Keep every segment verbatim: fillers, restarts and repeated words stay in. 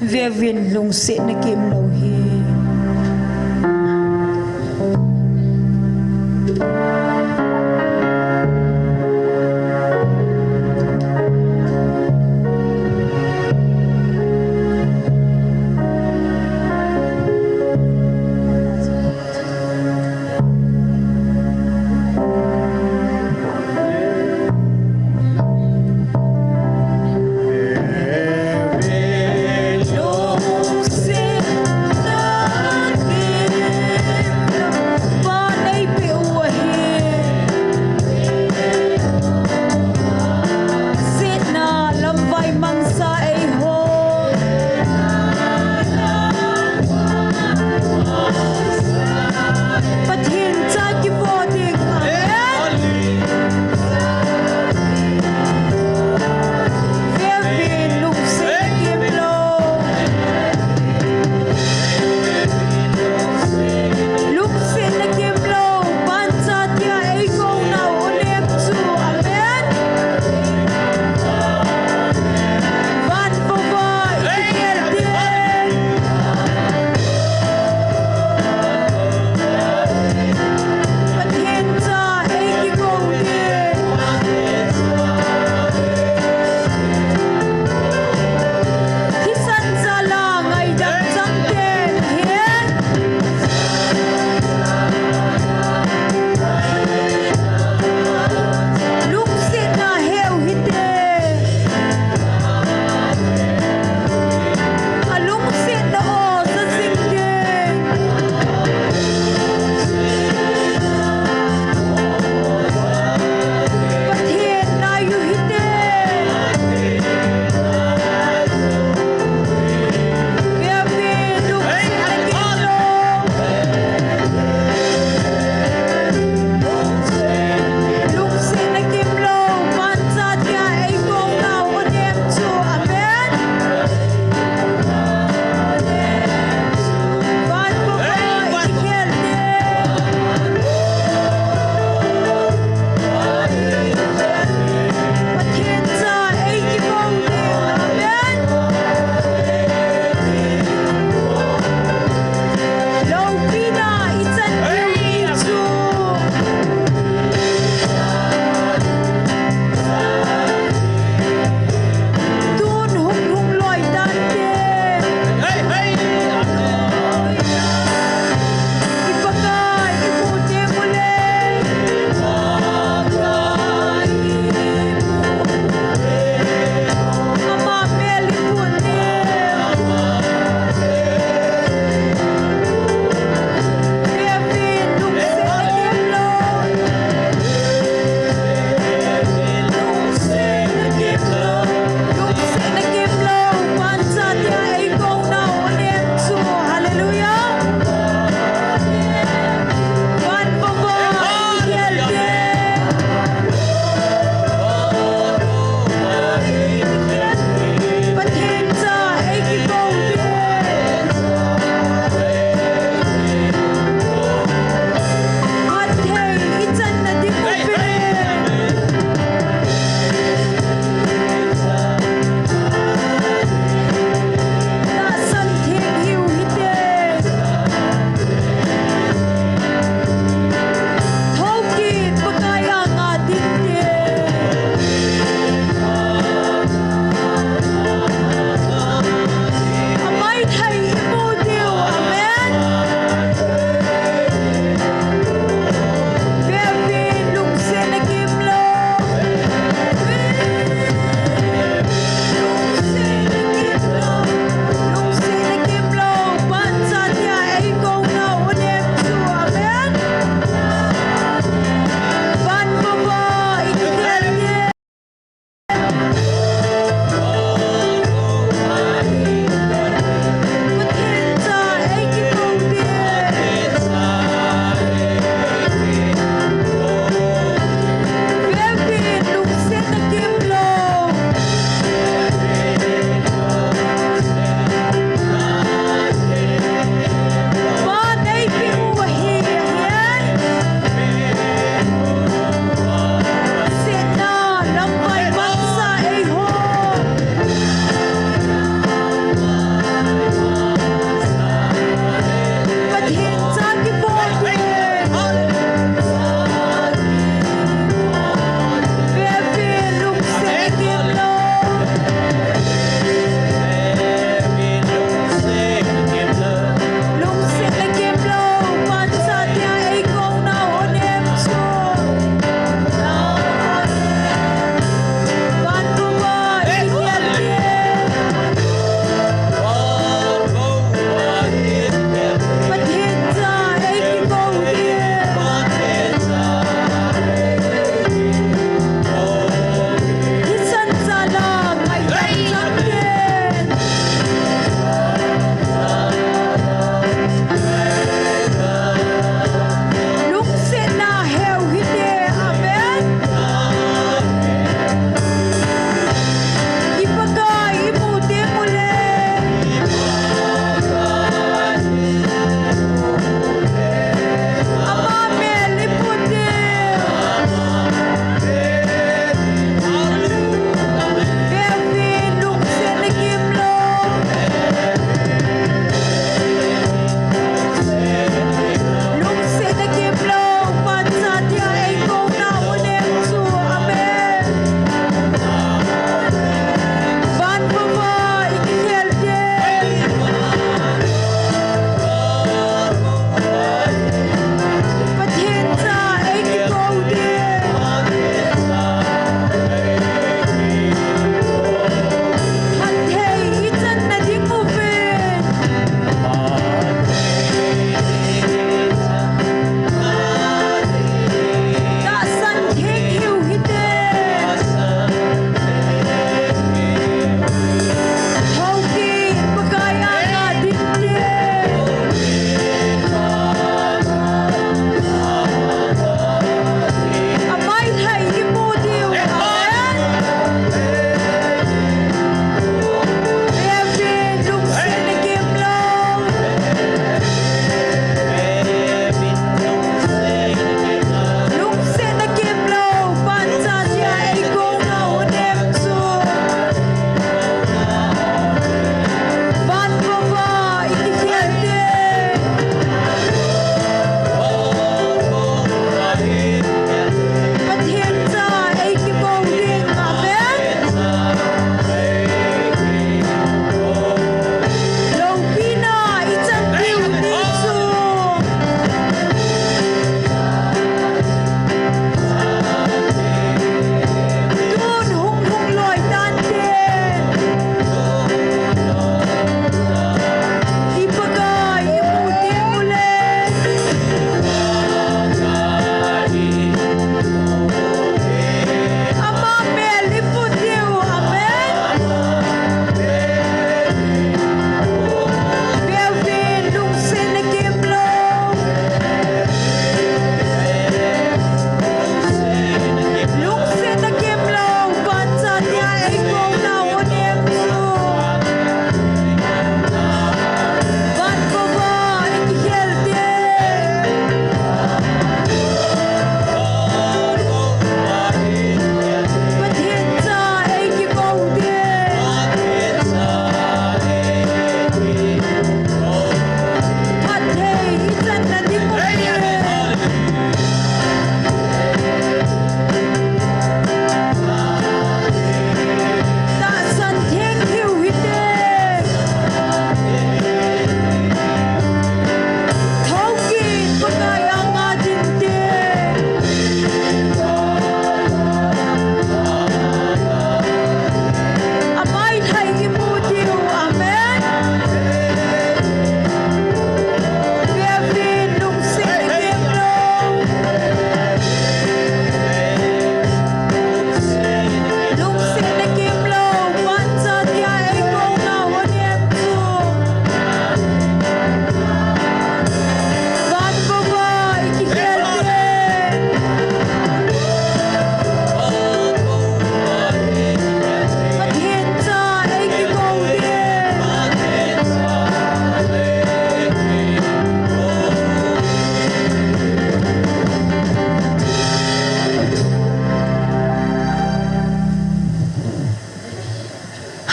Vevin lungsetna kimlou hi.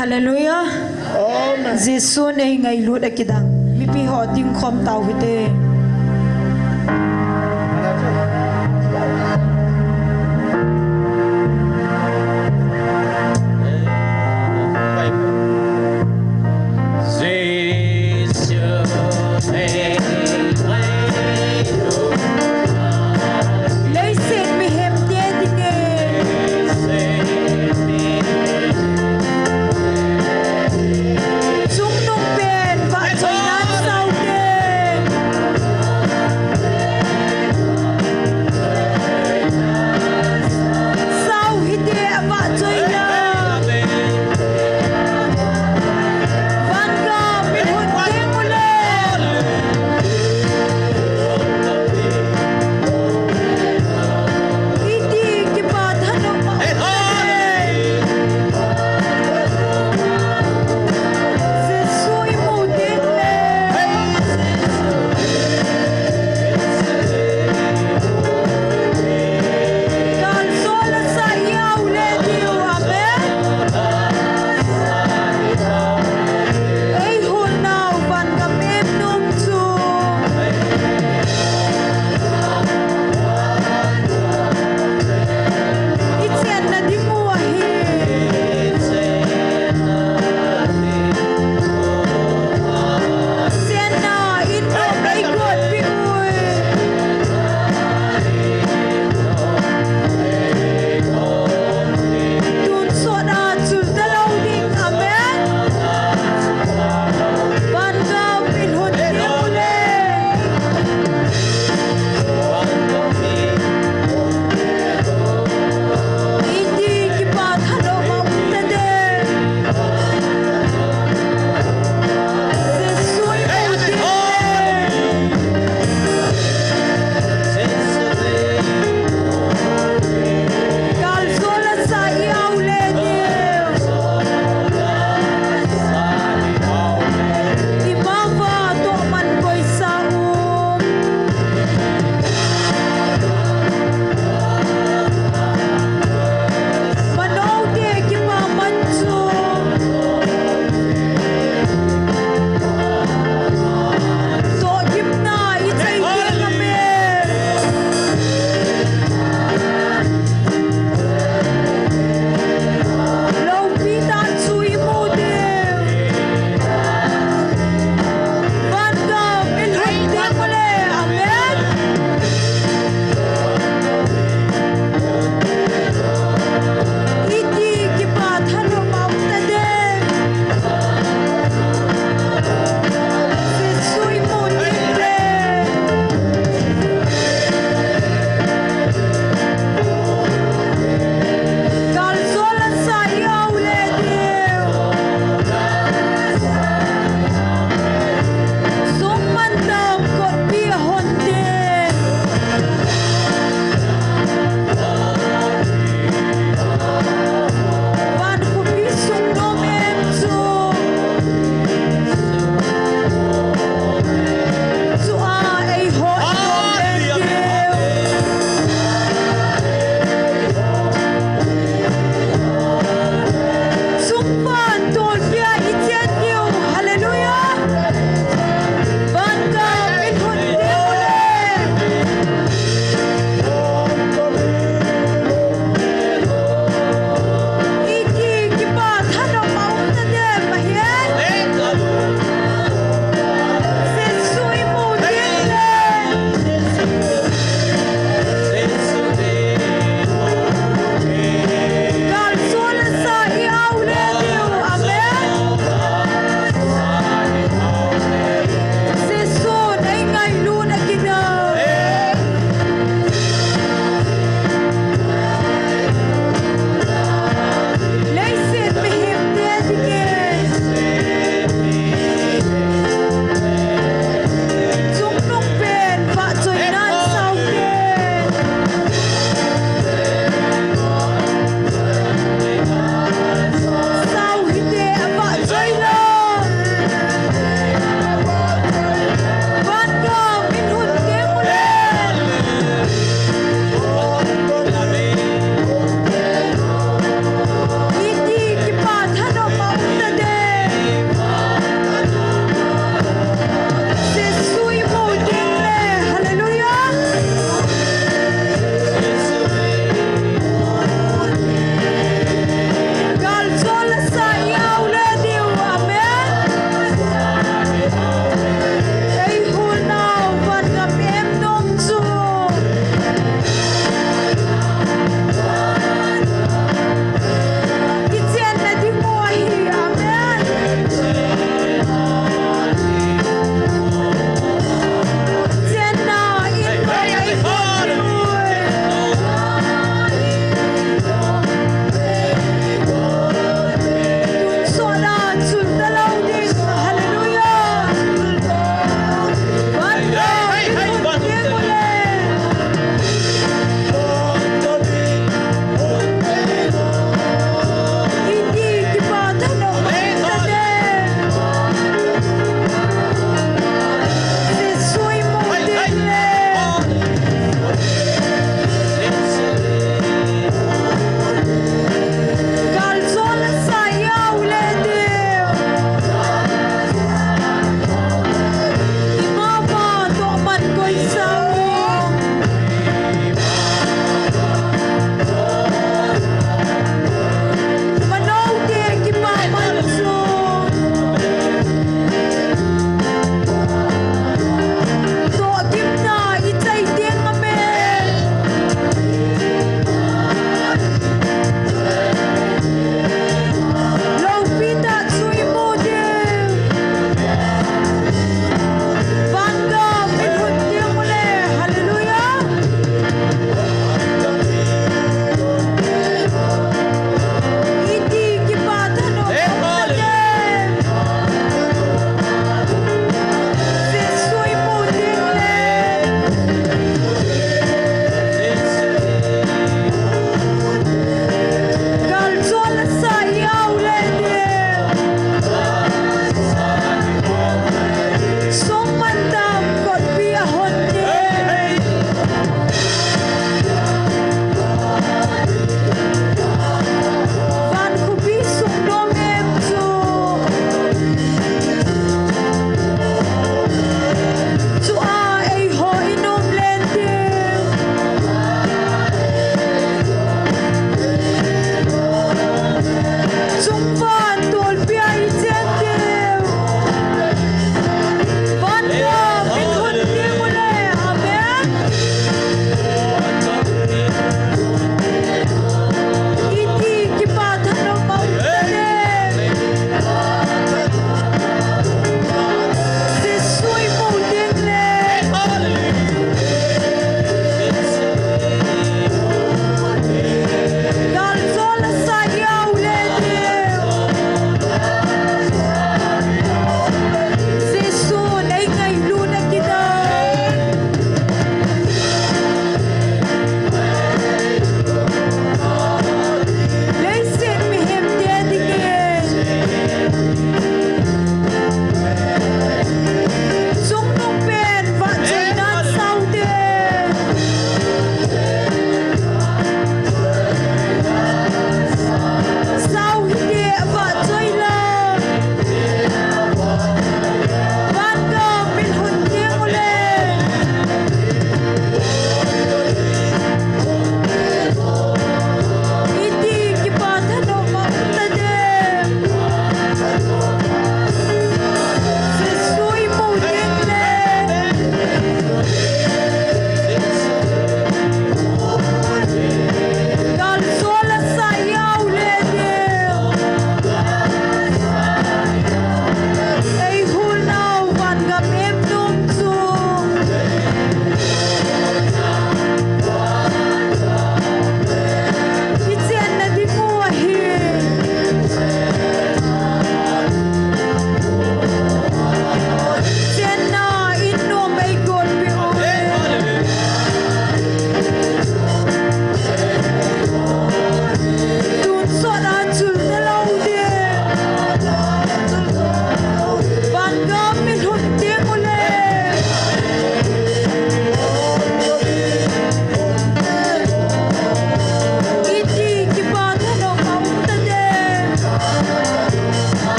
Hallelujah. Amen. Jesu nei ngailut akidang. Mipi ho dingkhom tau hite. Leiset mihem te dinge. Chungnung pen vahchoinan sao te.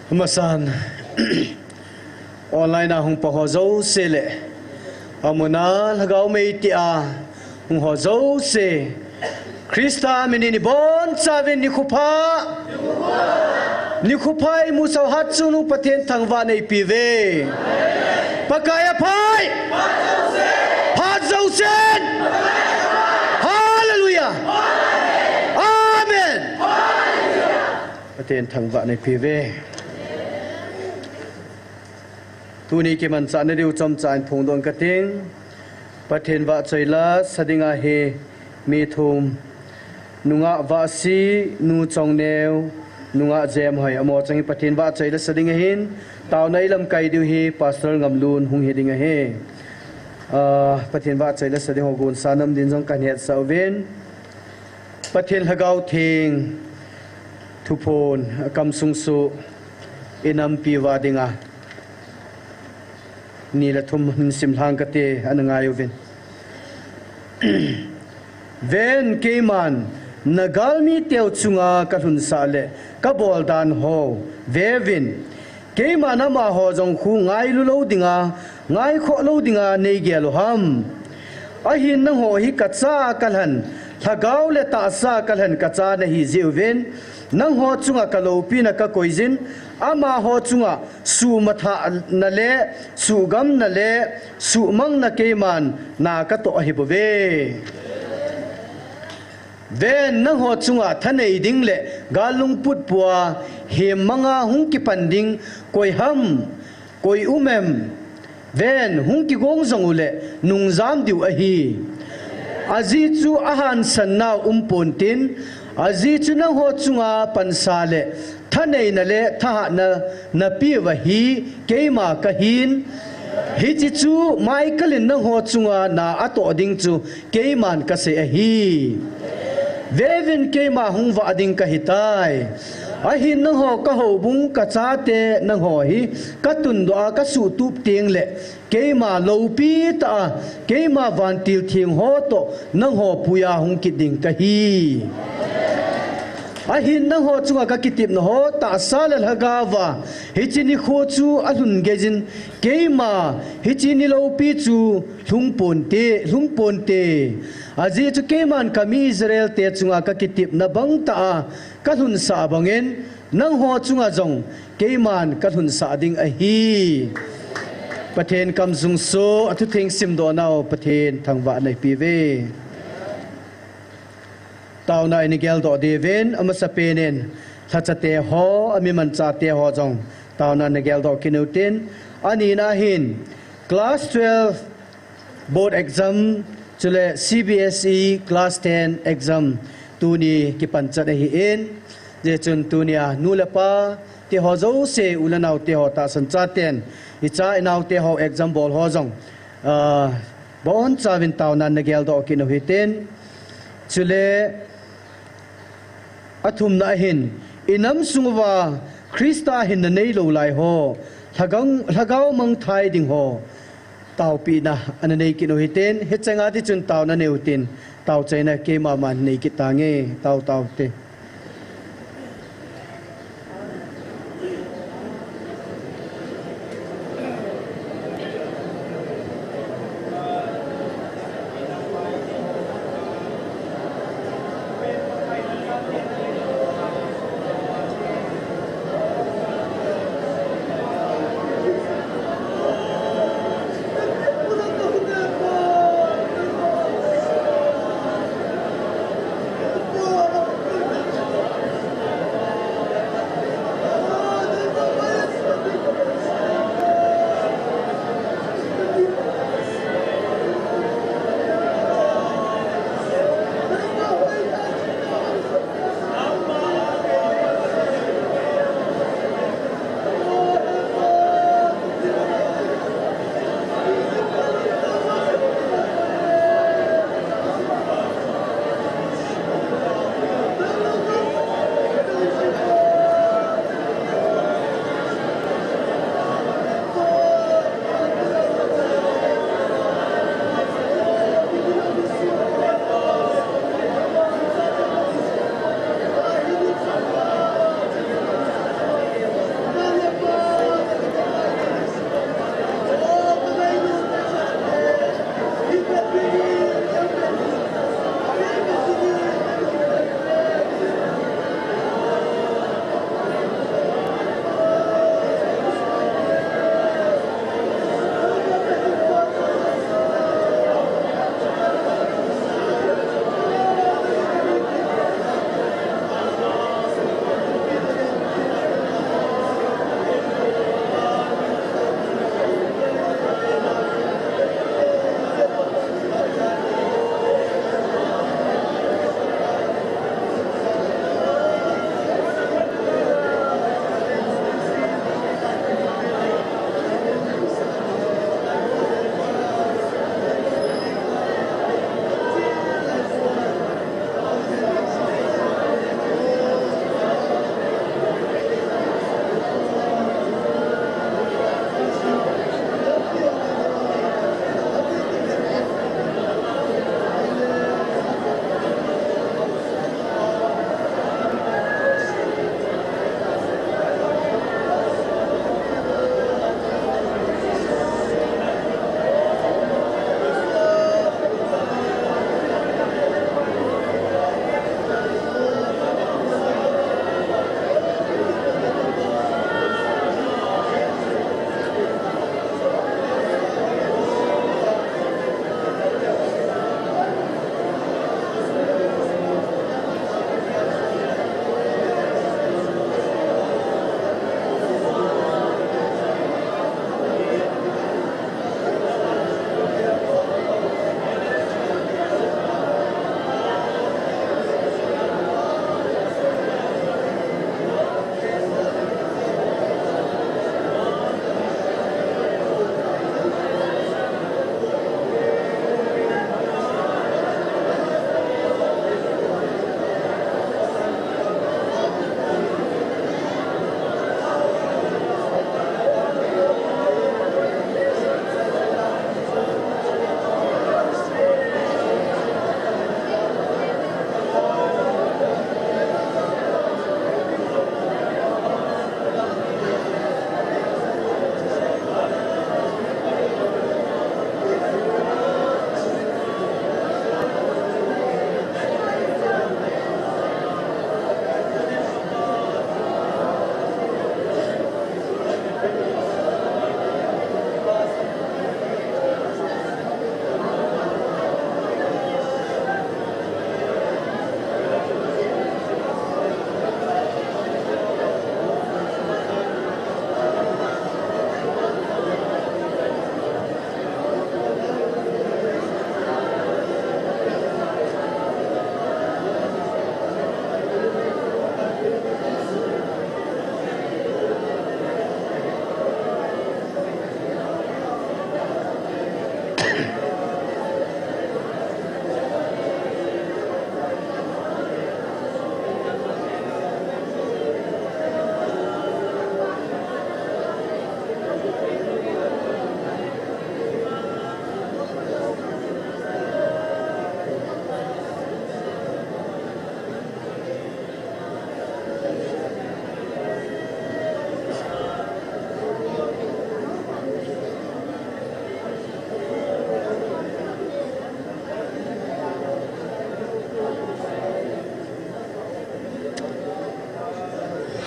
Amasan, online a hung pang ho jouse le, amuna lhagao mei tia hung ho jouse, Christa minin ibonchauvin nikho pha, nikho pha imusah u hatchungnung Pathen thangvahna ipi uve. Pakai aphai. Phat jousen. Hallelujah. Amen. Pathen thangvahna ipi uve. Tuni kimanchahna diu chomcha in phongdoh kate. Pathen vahchoi la sa dinga hi mi thum, nungah Vahsi, nu Chongneo, nungah Jemhoi, amaho chang hi Pathen vahchoi la sa ding ahin, taona ilamkai diu hi Pastor Ngamlun hung hi ding ahi. Ah, Pathen vahchoi la sa ding ho gonsa nam din jong kahin hetsah uvin. Pathen Lhagao Theng thuphon akamsung soh inampi uva dinga ni le thum hin simlhang kate, ana ngai uvin. Ven, keiman nagalmi teu chunga kalhunsah le kabol dan ho veuvin. Keiman amaho jong khu ngailu lou dinga, ngaikhoh lou dinga neigel u ham? Ahin nangho hi kacha kalhen, lhagao le tahsa kalhen kacha nahi jeh uvin, nangho chunga kaloupina kakoijin, amaho chunga suhmathahna le suhgamna le suhmangna keiman na katoh ahibouve. Ven, nangho chunga thanei ding le gal lungput pua hemmanga hung kipan ding koi ham, koi um em? Ven, hung kigong jong uleh nungjam diu ahi. Ajeh chu ahansan nau um pontin, ajeh chu nangho chunga pansa le thaneina le thahatna napeuva hi keima kahin. Hiche chu Michael in nangho chunga na atoh ding chu keiman kasei ahi. Veuvin, keima hung vah ding kahitai. Ahin nangho kahoubung kachate nangho hi katundoh a kasuhtup teng le keima loupi tah a, keima vantil theng ho toh nangho puiya hung kit ding kahi. Ahin nangho chunga kakitepna ho tahsa le lhagaova hiche nikho chu alhun geijin, keima hiche ni loupi chu lhung ponte, lhung ponte. Ajeh chu keiman kami Israel te chunga kakitepna bang tah a kalhunsah bangin, nangho chunga jong keiman kalhunsah ding ahi. Pathen kamsung soh, athutheng simdoh nau Pathen thangvahna ipi uve. Taona ina geldoh diuvin, amasapen in lhachate ho, ami manchate ho jong taona na geldoh kit utin, anina hin class twelve board exam, chule C B S E class ten exam tuni kipan chat ahin, hijeh chun tunia nu le pa te ho jouse, u le nao te ho, tahsan chaten icha inao te ho exam bol ho jong, ah, bonchauvin taona na geldoh kit u hitin. Chule athumna ahin, inam sunguva Christa hinna neilou lai ho, lhagao, lhagao mangthai ding ho, taopehna ana nei kit u hitin, hicheng a tichun taona nei utin, taochaina keima man nei kit tange, tao tao te.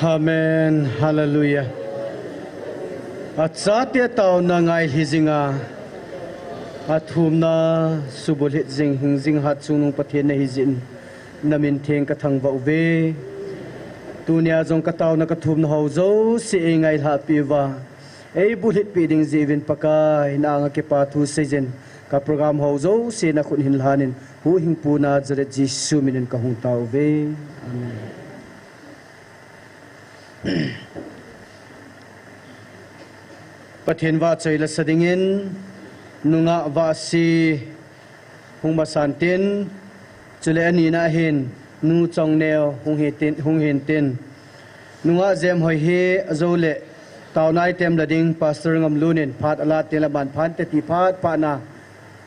Amen. Hallelujah. Achate taona ngailhi jinga, athumna subulhit jing hing jing hat chungnung Pathen nahi jeh in, namin theng kathangvah uve. Tunia jong kataona kathumna ho jouse eingailhahpi uva, eibulhitpi ding jeh uvin Pakai, na anga kipa thu seijin, ka program ho jouse nakhut hin lhanin, huhhingpu Nazareth Jesu minin kahung tao uve. Amen. Pathen vahchoi lasa dingin, nungah vahsi hung masan tin, chule anina hin, nu Chongneo hung hitin, hung hintin. Nungah jemhoi hi ajou le, taona item la ding Pastor Ngamlun in phat alat tin le aman phat teti phat phat na,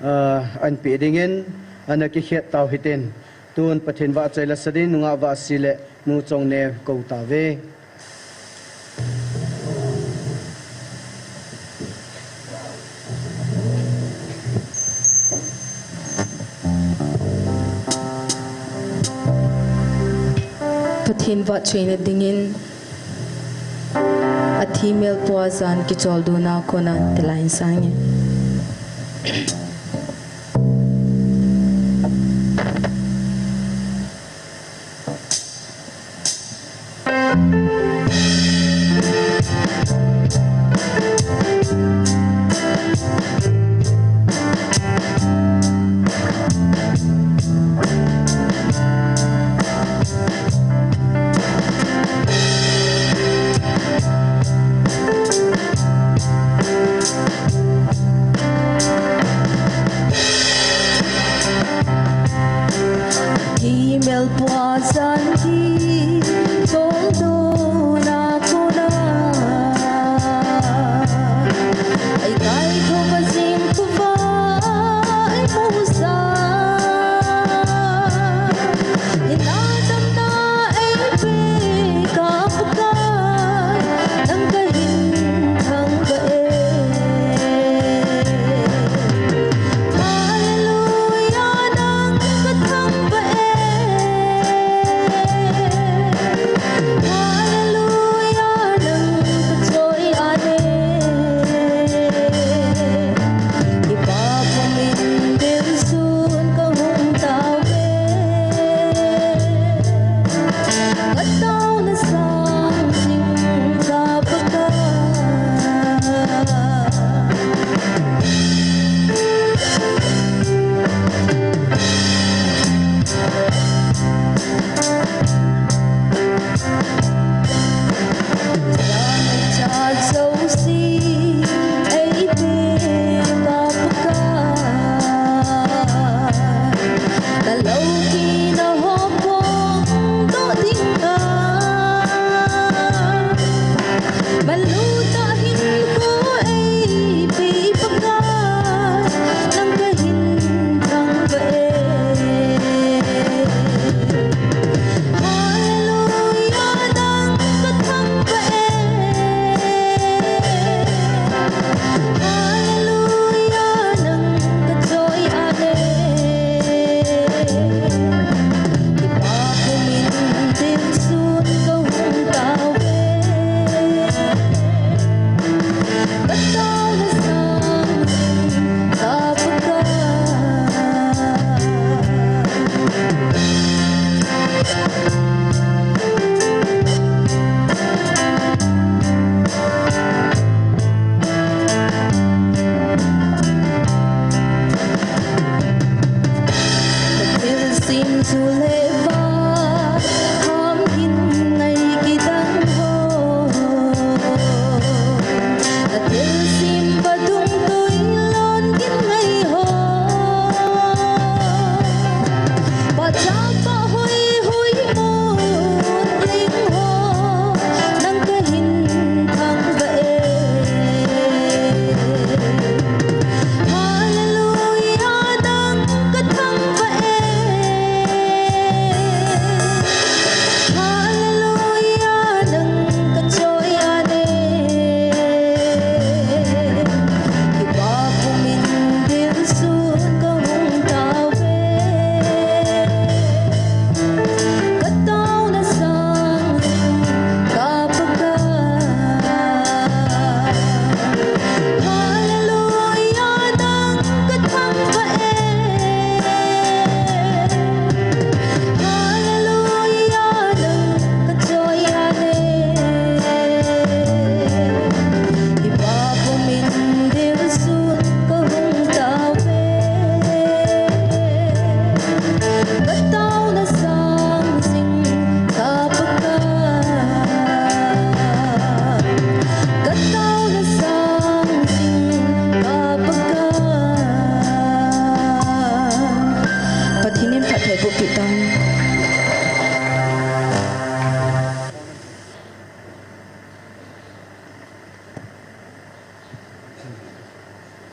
ah, anpeh dingin, ana kikhet tau hitin. Tun Pathen vahchoi lasa ding, nungah vahsi le nu Chongneo kou tauve. Pathen vahchoina dingin, athi melpua jan kicholdo na kona tilai sange.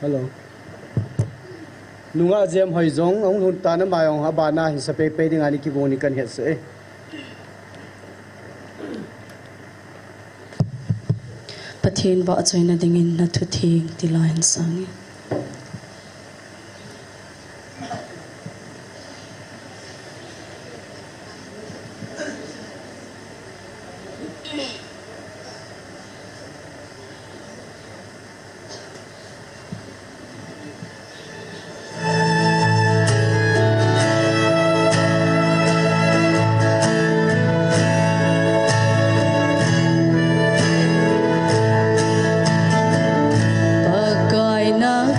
Hello. Nungah Jemhoi jong ahung lhun tan, ama jong abana hin sa peipei dinga ni kigong ni kan hetsah e. Pathen vahchoina dingin na thutheng ti la hin sang e. Pakai na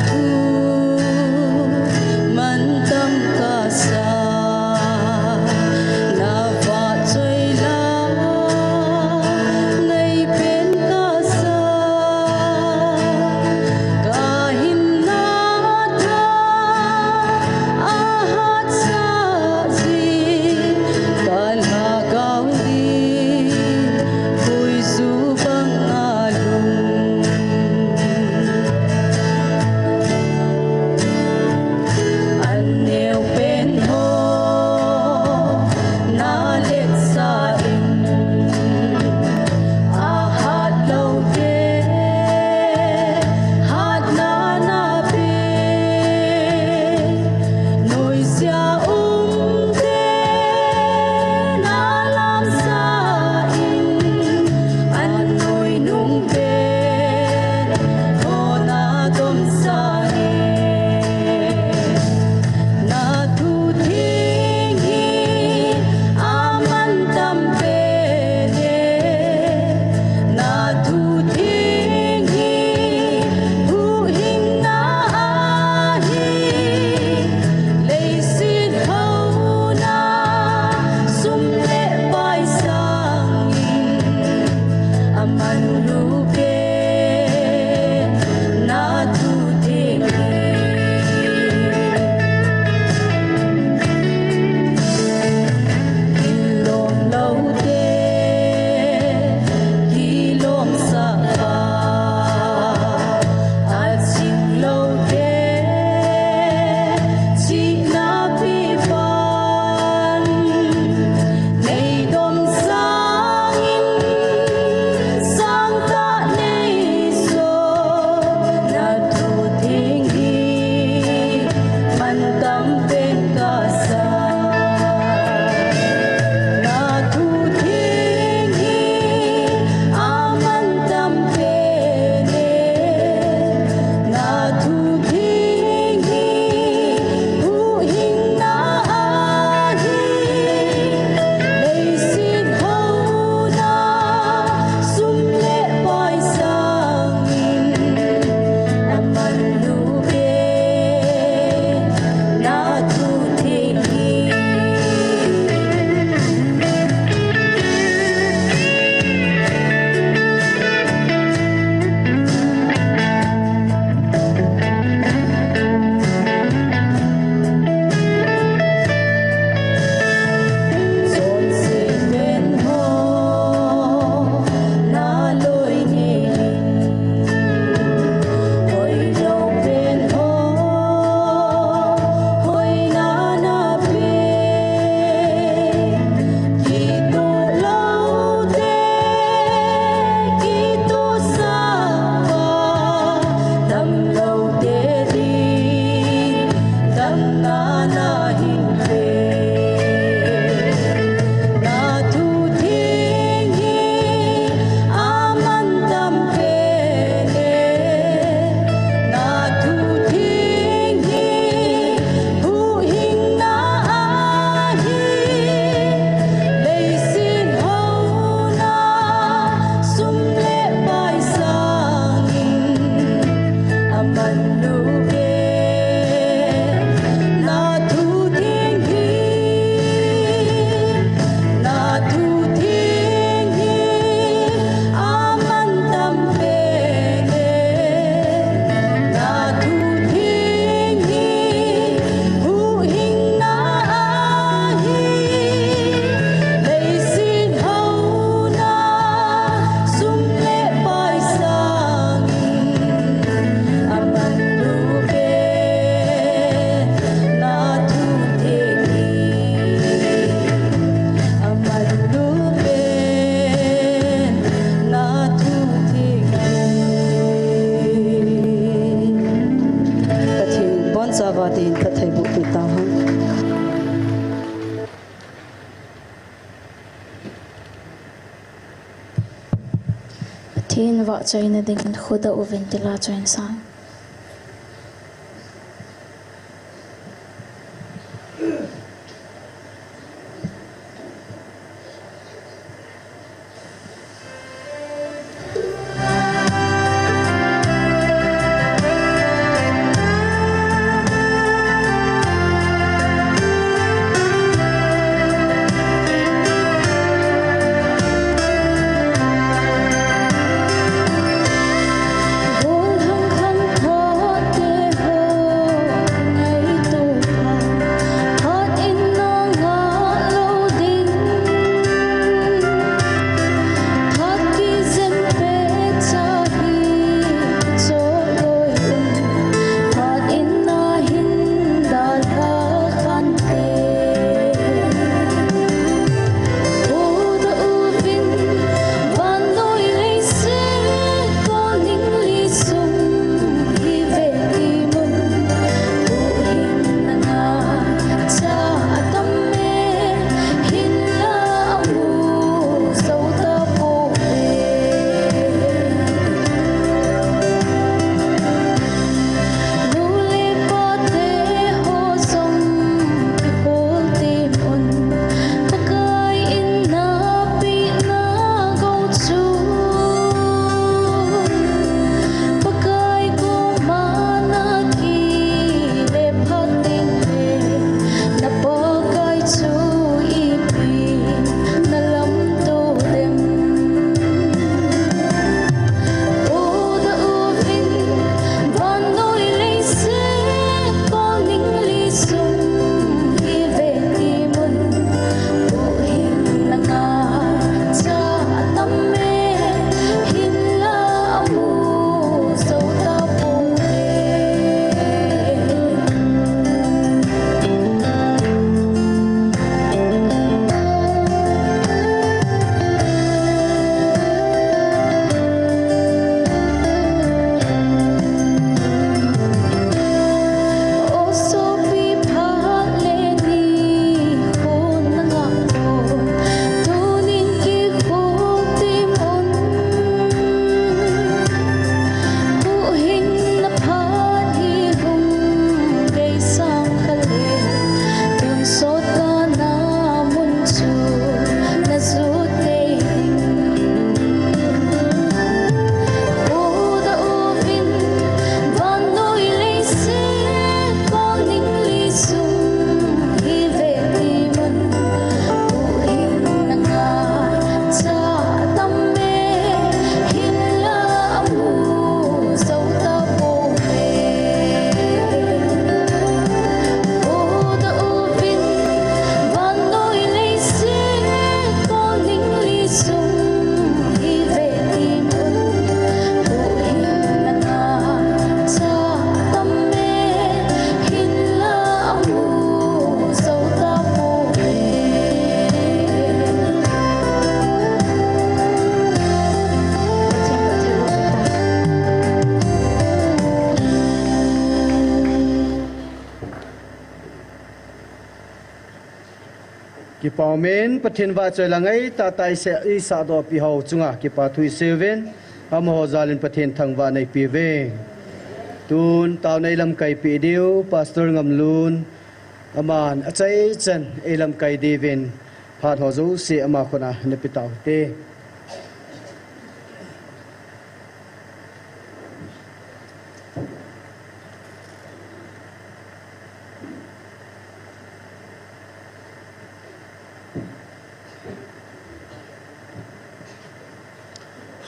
Chava din ka thei bu pi ta ha. Pathen vahchoina dingin khuda uvin ti la choin sang. Kipa umin, Pathen vahchoi la ngai tah tah i sah, i sahdoh pi ho chunga kipa thu i sei uvin, amaho jal in Pathen thangvah in eipe uve. Tun taona i lamkai pi diu, Pastor Ngamlun, aman achai chan ei lamkai diuvin, phat ho jouse ama khut a na pe tau hite.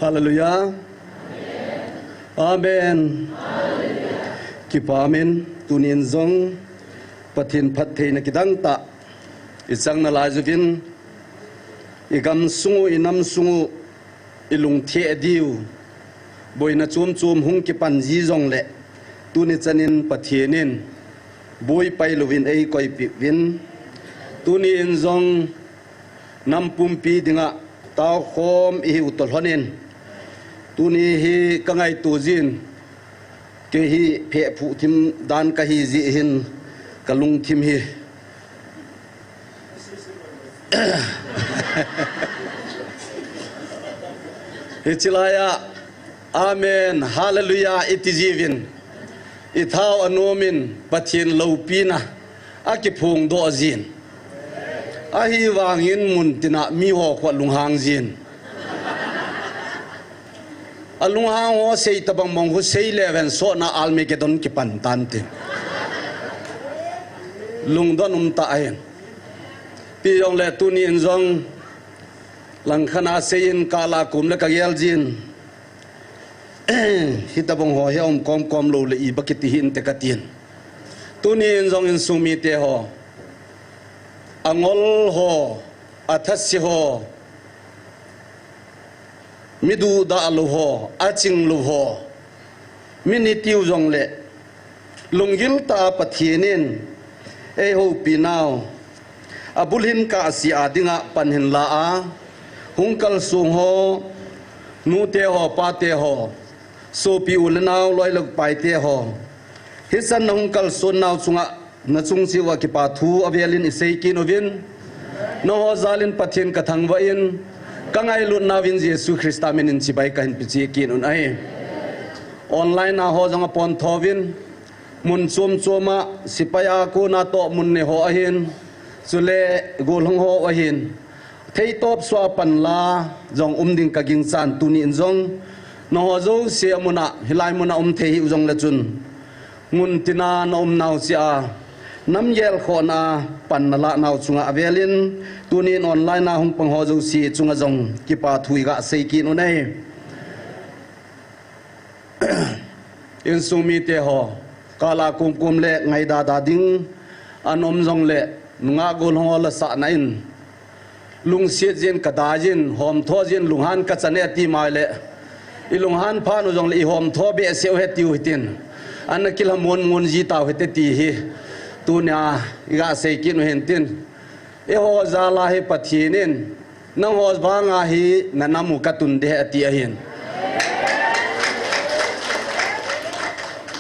Hallelujah. Amen. Kipa umin, tunin jong Pathen phattheina kidang tah i chang nalai uvin, i gamsung u, i namsung u, i lungthim diu, boina chom chom hung kipan ji jongle, tuni chan in Pathen in buai pai louvin eikoipi uvin, tunin jong nam pumpi dinga taokhom i hiu toh lhon in, tuni hi ka ngaito jin, Kei hi phehphuh thim dan kahi jeh hin kalungthim hi. Hiche laiya, Amen, Hallelujah, iti jiuvin. Ithao anomin, Pathen loupina akiphongdoh jin. Ahivangin muntina miho khu alunghang jin. Alunghang ho sei tabang mong khu sei leven sotna Armageddon kipan tante. Lungdon umtah ahin. Tijongle tuni in jong langkhat a seiyin kala kum le kagel jin. Hitabang ho hi aum komkom lou le iba kiti hinte katin. Tuni in jong insung mite ho, angol ho, athase ho, mi duhdah lou ho, aching lou ho, mi nitiu jongle, lunggil tah a Pathen in eihoupi nau, abulhin kahse a dinga pan hinla a, hung kalsong ho, nute ho, pate ho, sopi u le nao, loi le paite ho, hichan na hung kalson nau chunga nachung cheh uva kipa thu avelin isei kit uvin, nangho jalin Pathen kathangvah in, kangailut nauvin Jesu Christa minin chibai kahin peh cheh kit un ahi. Online a ho jong apontho uvin, mun chom chom a, sepai a kona toh mun ne ho ahin, chule gollhang ho ahin, theitop sua panla jong um ding kaginchan, tuni in jong nangho jouse amun a, hilai mun a um thei hiu jongle chun, muntina naum nau cheh a, namgel khohna pan nalah nau chunga avelin, tuni in online a hung pang ho jouse chunga jong kipa thu iga sei kit un ahi. Insung mite ho, kala kumkum le ngaidada ding anom jongle, nungah gollhang ho lasahna in, lungset jin, kada jin, homtho jin, lunghan kachan e ati mai le, ilunghan phat u jongle ihomtho behseh u hitiu hitin, ana kilhamon mon ji tau hite ti hi tunia iga sei kit u hintin. Eiho jal a hi Pathen in, nangho vanga hi nanam u katun ding ahi ati ahin.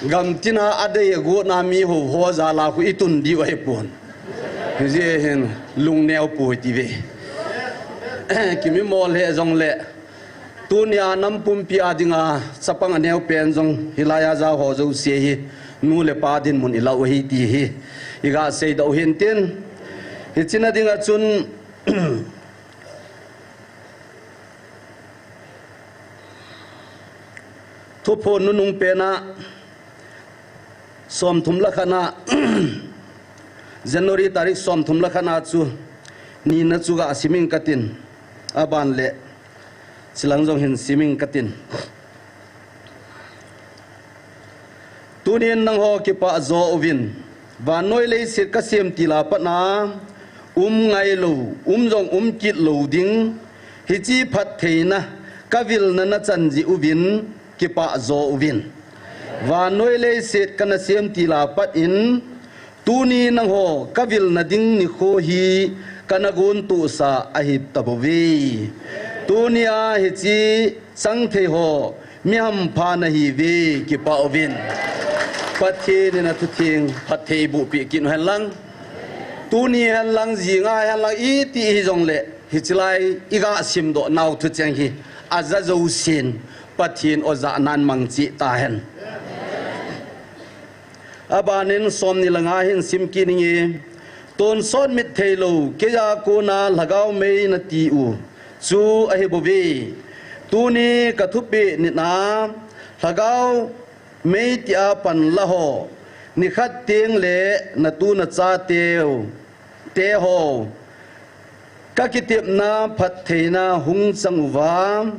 Gamtina adei agotna miho ho jal a khu itun diu ahipon, hijeh hin lungneo poi tive. Kimimol he jongle, tunia nam pumpi a dinga chapang aneopen jong hilaiya jaoho jouse hi, nu le pa dinmun ilah u ahi ti hi iga seidoh u hintin. Hiche na dinga chun, Thuphon nunung pena, somthum le khatna, January tarik somthum le khatna chu, nina chu ga siming katin, aban le chilang jong hin siming katin. Tunin nangho kipah jo uvin, vannoi leiset kasem tila patna, um ngailou, um jong um kit lou ding, hiche phattheina kavilna nachan jeh uvin kipah jo uvin. Vannoi leiset kana sem tila pat in, tuni nangho kavilna ding nikho hi kana gontohsa ahi tabouve. Tunia hiche changthei ho, mi hampha nahiuve, kipah uvin. Pathen in athutheng phatthei bohpeh kit u henlang. Tuni henlang, jing a henlang, iti hijongle, hiche lai iga simdoh nau thucheng hi aja jousen, Pathen ojahnan mangcha tahen. Abanin somni le nga hin sim kit inge. Tonsot mit theilou, keija kona lhagao mei natiu chu ahibouve. Tuni kathupeh nitna, lhagao mei tia panlaho, nikhat tengle natu nachateu teho, kakitepna phattheina hung chang uva,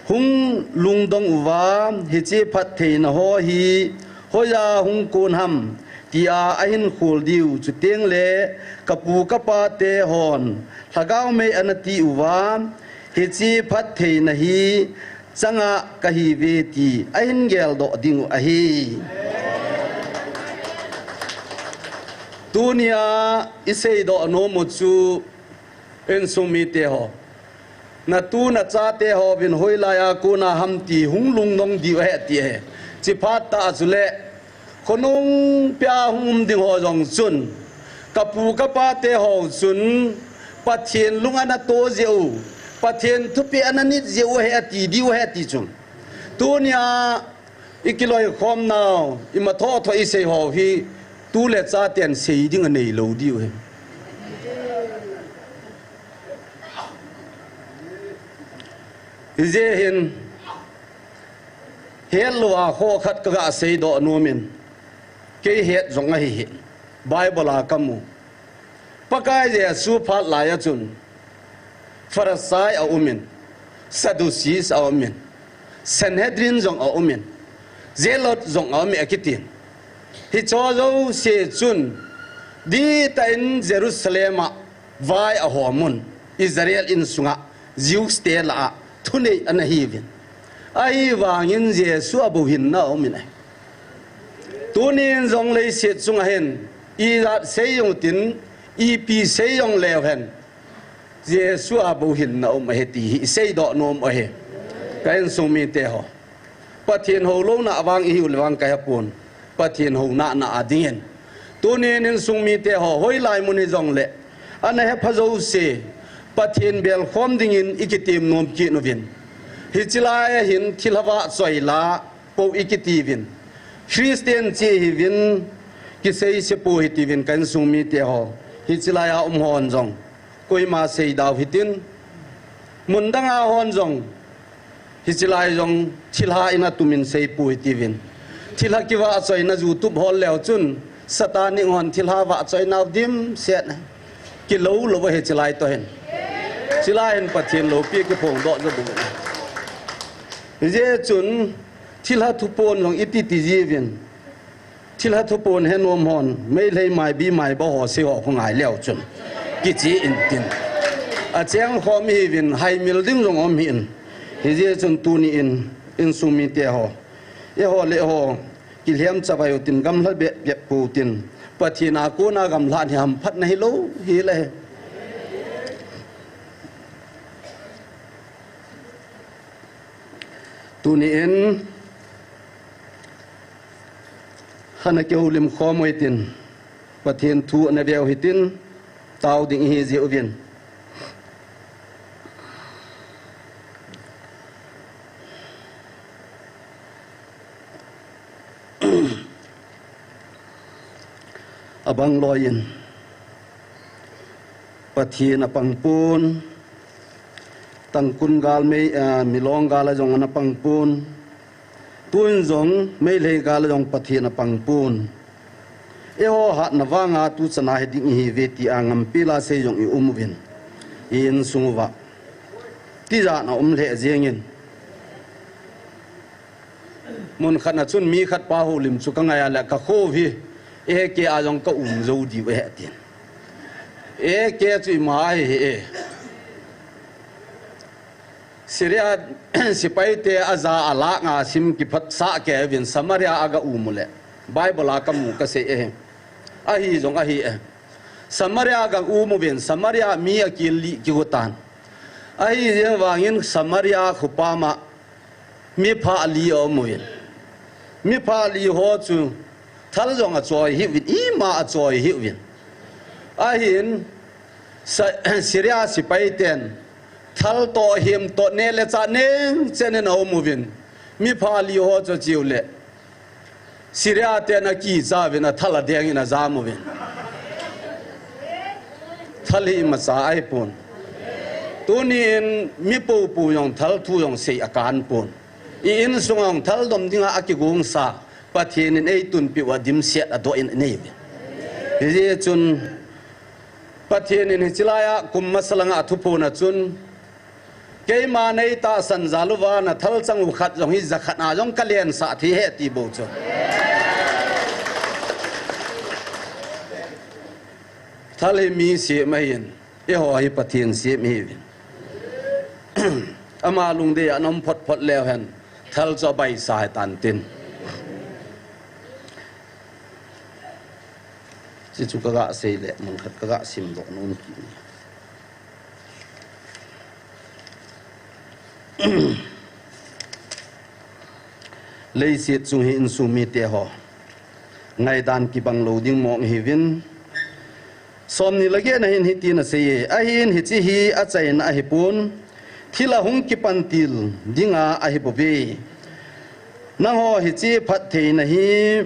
hung lungdong uva, hiche phattheina ho hi hoiya hung kon ham, tia ahin khol diu, chutengle kapu kapa tehon lhagao mei anati uva, hiche phattheina hi changa kahiuve ti ahin geldoh dingu ahi. Tunia iseidoh nomu chu, insung miteho, natu nachateho vin hoilaiya kona ham ti hung lungdong diu ahi ati ahi. Chiphat ta chule, khonung pia hung um ding ho jong chun, kapu kapa te ho chun, Pathen lung ana to jeh u, Pathen thupeh ana nit jeh u ahi ati diu ahi ati chu. Tunia, i kiloikhom nau, i ma thotho i sei ho hi, tu le cha ten sei ding anei lou diu ahi. Hijeh hin, hetlou a kho khat kaga seidoh nom in, kei het jong ahi hi, Bible a kamu. Pakai Jesu phat lai a chun, Pharisai a um in, Sadducees a um in, Sanhedrin jong a um in, Zealot jong a um in akitin. Hicho jouse chun, dihtah in Jerusalem a vai ahom un, Israel insunga, Jews te lah a, thunei ana hiuvin. Ahivangin Jesu a bouhinna um in ahi. Tunin jong leiset chunga hin, ijat sei jong tin, ipi sei jong leu hen, Jesu a bouhinna um ahi ti hi i seidoh nom ahi. Ka insung mite ho, Pathen houlouna vang ihiu le vang kahe pon, Pathen houna na a dingin. Tunin insung mite ho, hoilai mun hijongle, ana hepha jouse, Pathen belkhom dingin i kitem nom kit uvin. Hiche lai a hin thilha vahchoi la, po i kitiuvin. Christian che hiuvin, kiseise po hitiuvin ka insung mite ho. Hiche lai a um hon jong, koima seidau hitin. Mun dang a hon jong, hiche lai jong thilha in atumin seipo hitiuvin. Thilha kivahchoina YouTube hol leu chun, Satan in hon thilha vahchoinau dimset. Kilou lou ahi hiche lai toh hin. Hiche lai hin Pathen loupi kiphongdoh jou diu. Hijeh chun, thilha thupon jong iti ti jiuvin. Thilha thupon he nom hon, Meitei maibi maiba ho sei ho khu ngai leu chun, kiche intin. Achengkhom ihiuvin, haimil ding jong um hih in. Hijeh chun tuni in, insung mite ho, eiho le eiho, kilhem chavai utin, gamlha bep bep pou tin. Pathen a kona gamlha hi hamphatna hilou hile. Tuni in, hana kihoulim khom uhitin, Pathen thu ana veu hitin, tao ding ihi jeh uvin. Abang loi in, Pathen apang pon, Tangkhul gal mei, ah, Milong gal a jong ana pang pon. Tun jong Meitei gal a jong Pathen apang pon. Eiho hatna vanga tu chana hi ding ihiuve tia ngampi la sei jong i um uvin. I insung uva. Tijat na um lheh jengin. Mun khat na chun mi khat pa houlim chu ka ngai a le ka kho hi, eiki a jong ka um jou diu ahi tin. Eiki chu ima ahi e. Syria sepai te aja a lakh nga sim kiphatsah kei uvin Samaria a ga um u le. Bible a ka mu ka sei e. Ahi jong ahi e. Samaria a ga um uvin Samaria mi akil li kigo tan. Ahi jeng vangin Samaria khopam a mi pha li aum uvin. Mi pha li ho chu thal jong achoi hih uvin, ima achoi hih uvin. Ahin Sa-, Syria sepai ten thal toh him toh neh le chah neng chen in aum uvin. Mi pha li ho chu achiu le Syria ten akicha uvin, athal adeng in ajam uvin. Thal hi imacha ahi pon. Tuni in mi popo jong thal thu jong sei akan pon. I insung a jong thal dom dinga akigong sa, Pathen in eitunpi uva dimset adoh in anei uve. Hijeh chun Pathen in hiche lai a kum masa langa athuphon a chun, keima nei tahsan jal uva na thal chang u khat jong hi jakhat na jong ka lensah thei ahi ti bou chu. Thal hi mi sem ahin, eiho hi Pathen sem ihiuvin. Ama lungdei a ana um phot phot leu hen, thal chu abaisa hitan tin. Hichu ka ga sei le, mun khat ka ga simdoh nom kit e. Leiset chung hi insung mite ho, ngaidan kibang lou ding mong hiuvin. Somni le get na hin hitin asei e, ahin hiche hi achaina ahipon, thil ahung kipan til dinga ahibouve. Nangho hiche phattheina hi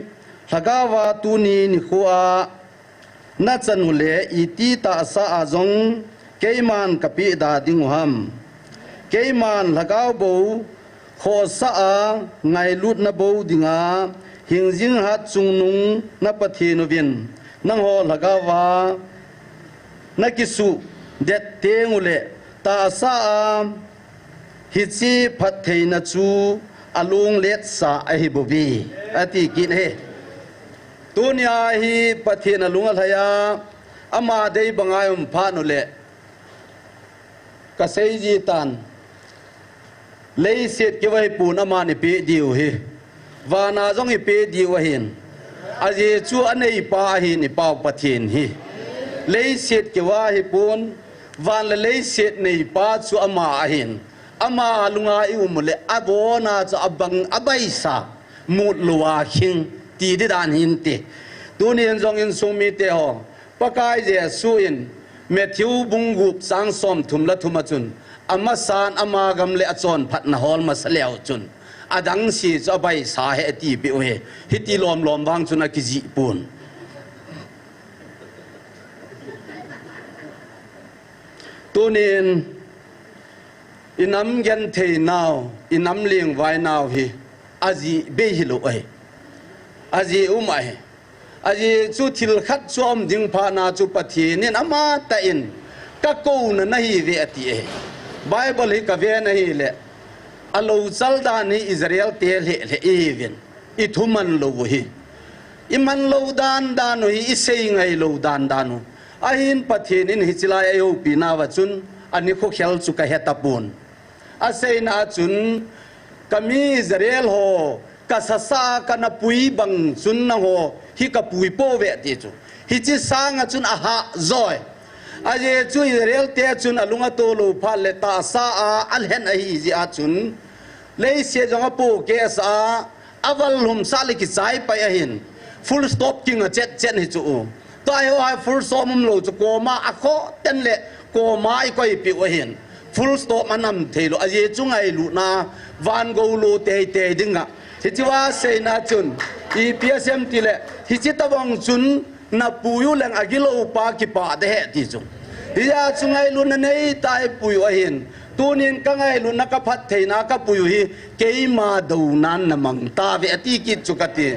lhagaova tuni nikhoa nachan uleh iti tahsa a jong keiman kapeh da dingu ham? Keiman lhagao bou khohsah a ngailutna bou dinga hingjing hat chungnung na Pathen uvin nangho lhagaova nakisuhdet teng uleh tahsa a hiche phattheina chu alungletsah ahibouve, ati kit e. Tunia hi Pathen alung alhai a, ama dei banga i um phat uleh, kasei ji tan, leiset keu ahipon aman eipeh diu hi, vana jong eipeh diu ahin. Ajeh chu aneipa ahin, i Pau Pathen hi. Leiset keu ahipon, van le leiset neipa chu ama ahin. Ama alunga i um uleh avona chu abang, abaisa, mut louva khing ti di dan hinte. Tunin jong insung mite ho, Pakai Jesu in Matthew bung gup chang somthum le thum a chun, amasan ama gam le achonphatna hol masa leu chun, adang se chu abaisa ahi atipeh u ahi. Hiti lomlom vang chun akijih pon. Tunin, i nam genthei nau, i nam lengvai nau hi ajeh bei hilou ahi. Ajeh um ahi. Ajeh chu thil khat chu aum ding phatna chu Pathen in amatah in, kakouna nahiuve ati ahi. Bible hi kave nahileh, alouchal dan hi Israel te lheh lheh ihiuvin, ithuman lou u hi. Iman lou dan dan u hi, isei ngai lou dan dan u. Ahin Pathen in hiche lai a eihoupinauva chun, anikho khel chu kahe tapon. Aseina a chun, kami Israel ho, kasasa a kana pui bang chun nangho hi kapui pouve ati chu. Hiche sanga chun ahah joi. Ajeh chu Israel te chun alung ato lou phat leh tahsa a alhen ahi jeh a chun, leiset jong apohkeh sah a, aval lhumsah leh kichai pai ahin. Full stop kinga chet chet hi chu u. Tua hi full stop umlou chu comma akhoh ten leh comma eikoipeh u ahin. Full stop anam theilou. Ajeh chu ngailutna van gou lou teitei dinga. Hichea seina chun, ipi asei em tileh, hiche tobang chun napui u leng agiloupa kipah ding ahi ti chu. Hijeh chun ngailutna neitah a ipui u ahin. Tunin kangailutna kaphattheina kapui u hi keima dounan namang tauve ati kit chu kati.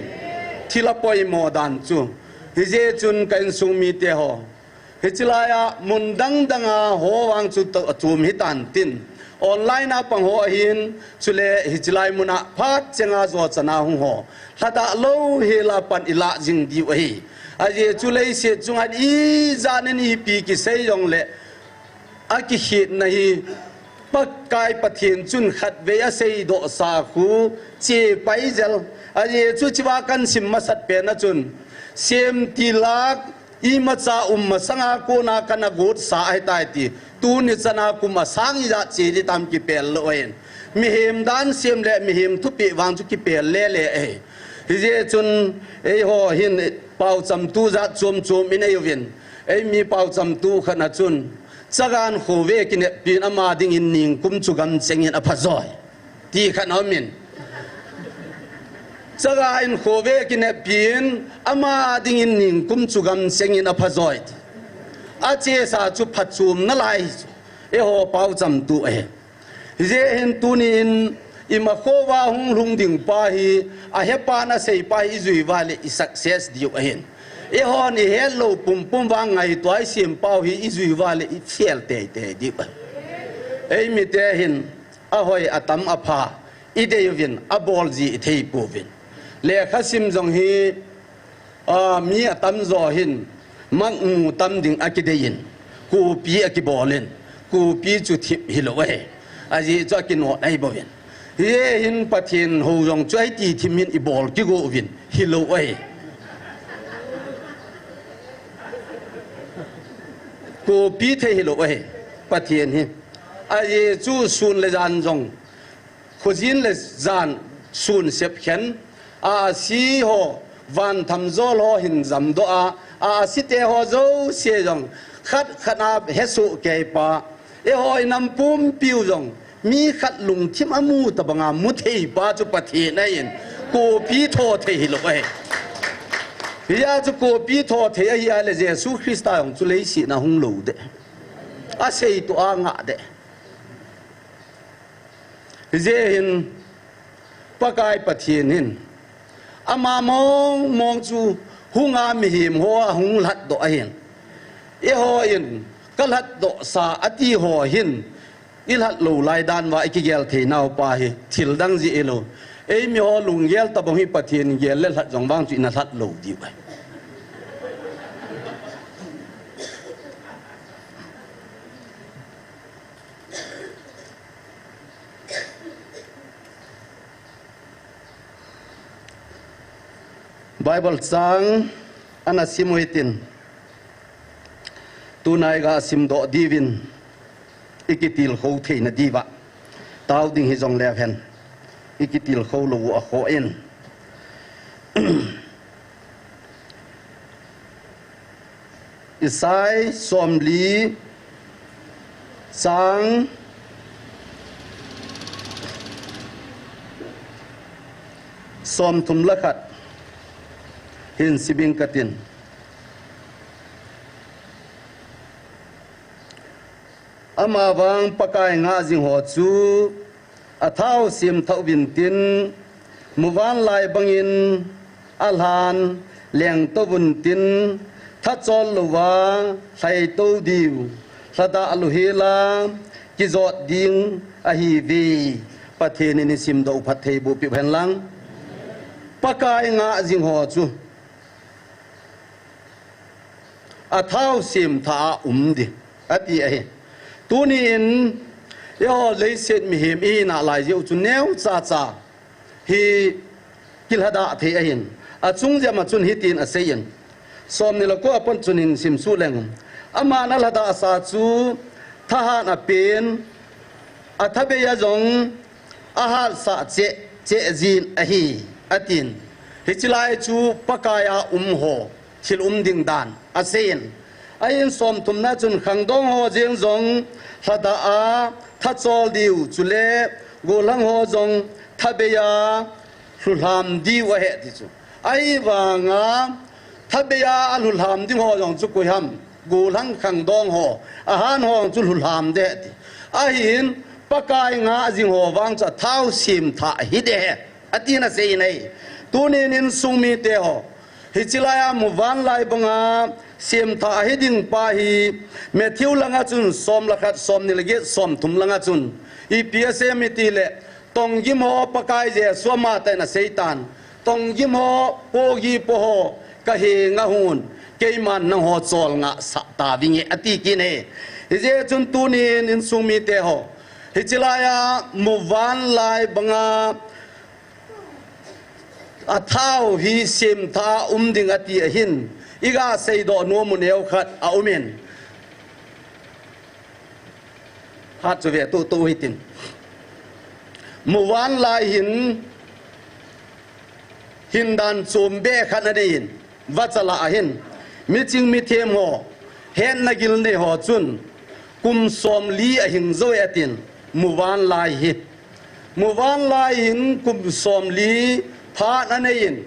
Thil apoimo dan chu. Hijeh chun ka insung mite ho, hiche laiya mun dang danga ho vang chu achom hitan tin, online a pang ho ahin, chule hiche lai muna phat chenga jochan a hung ho, lhadah lou hela pan ilah jing diu ahi. Ajeh chu leiset chunga ijat in ipi kisei jongleh, akikhetna hi Pakai Pathen chun khatvei aseidohsa khu chepai jel. Ajeh chu hichea kasim masat pen a chun, semtil a imacha um masanga kona kana gotsa ahitai ti. Tuni chana kum asang ijat che ding tam kipel lou ahin. Mihem dan sem leh mihem thupeh vang chu kipel lele ahi. Hijeh chun eiho hin paochamtu jat chom chom inei uvin. Eimi paochamtu khat na chun, chaga in khove kineppin ama dingin ningkum chu gamchengin apha joi, ti khat aumin. Chaga in khove kineppin ama dingin ningkum chu gamchengin apha joi ti. Achesa chu phachom nalai chu eiho paochamtu ahi. Hijeh hin tunin imakhova hung lhung ding pa hi, ahepa in asei pa hi ijui uva leh i success diu ahin. Eihon ihet lou pumpum vang ngaito a isem pau hi ijui uva leh i fail teitei diu ahi. Eimite hin ahoi atam apha idei uvin, abol ji ithei pouvin. Lekhasim jong hi, a, mi atamjo hin, makmu tam ding akidei in, kopi akibol in, kopi chu thip hilou ahi. Ajeh chu akinot ahi bouvin. Hijeh hin Pathen hou jong chu ahi ti thim hin ibol kigo uvin, hilou ahi. Kopi thei hilou ahi, Pathen hi. Ajeh chu sun le jan jong, khojin le jan, sun sep khen, a asi ho, van thamjol ho hin jamdoh a, a asite ho jouse jong khat khat a hesoh kei pa, eiho inam pumpiu jong mi khat lungthim amu tabanga mu thei pa chu Pathen ahin, kopi tho thei hilou ahi. Hijeh a chu kopi tho thei ahi a le Jesu Christa jong chu leiset a hung lou deh. Asei toh a ngah deh. Hijeh hin Pakai Pathen hin ama mong mong chu hunga mihem ho ahung lhatdoh ahin. Eiho in kalhatdoh sa ati ho hin ilhat lou lai dan uva ikigel thei nau pa hi thil dang jeh hilou. Eimi ho lunggel tabang hi Pathen gel le lhat jong vang chu ina lhat lou diu ahi. Bible chang ana sim u hitin, tunai ga simdoh diuvin ikitilkhou theina diuva. Tao ding hijong leu hen, ikitilkhou lou u akhoh in. Isai somli chang somthum le khat hin sim inge katin. Amavang Pakai ngah jing ho chu athau semthah uvin tin, muvanlai bangin alhan lengtou vun tin, thachol louva lhaitou diu, lhadah louhel a kijot ding ahiuve. Pathen in isimdoh u phattheiboh peh u hen lang. Pakai ngah jing ho chu athau semthah a um ding ati ahi. Tuni in eiho leiset mihem ihi nalai jeh u chu neocha cha hi kilhadah thei ahin. Achung jep a chun hitin asei in. Somni le ko a pat chun hin sim suh leng. Aman alhadah sa chu thahat a pen, athabei a jong ahatsah cheh cheh jin ahi, atin. Hiche lai chu Pakai a um ho thil um ding dan asei in. Ahin somthumna chun khangdong ho jeng jong lhadah a thachol diu, chule gollhang ho jong thabei a lhulham diu ahi ti chu. Ahivanga thabei a alhulham ding ho jong chu koi ham? Gollhang khangdong ho, ahan ho jong chu lhulham ding ahi ti. Ahin Pakai ngah jing ho vang chu athau semthah hi ding ahi, atin asei in ahi. Tunin insung mite ho, hiche lai a muvanlai banga semthah ahi ding pa hi Matthew langa chun som le khat, somni le get, somthum langa chun ipi asei em itile, tonggim ho Pakai Jesu amatah in asei tan. Tonggim ho, pogi po ho, kahenga hung un, keiman nangho cholngah sah tauvinge, ati kit in ahi. Hijeh chun tunin insung mite ho, hiche lai a muvanlai banga athau hi semthah a um ding ati ahin, iga seidoh nom u neo khat aum in. Hat chu ve tutu hitin. Muvanlai hin, hindan chom be khat anei in, vacha lah a hin, miching mithem ho, hetna gil nei ho chun, kum somli ahing jou e atin, muvanlai hi. Muvanlai hin kum somli phat anei in,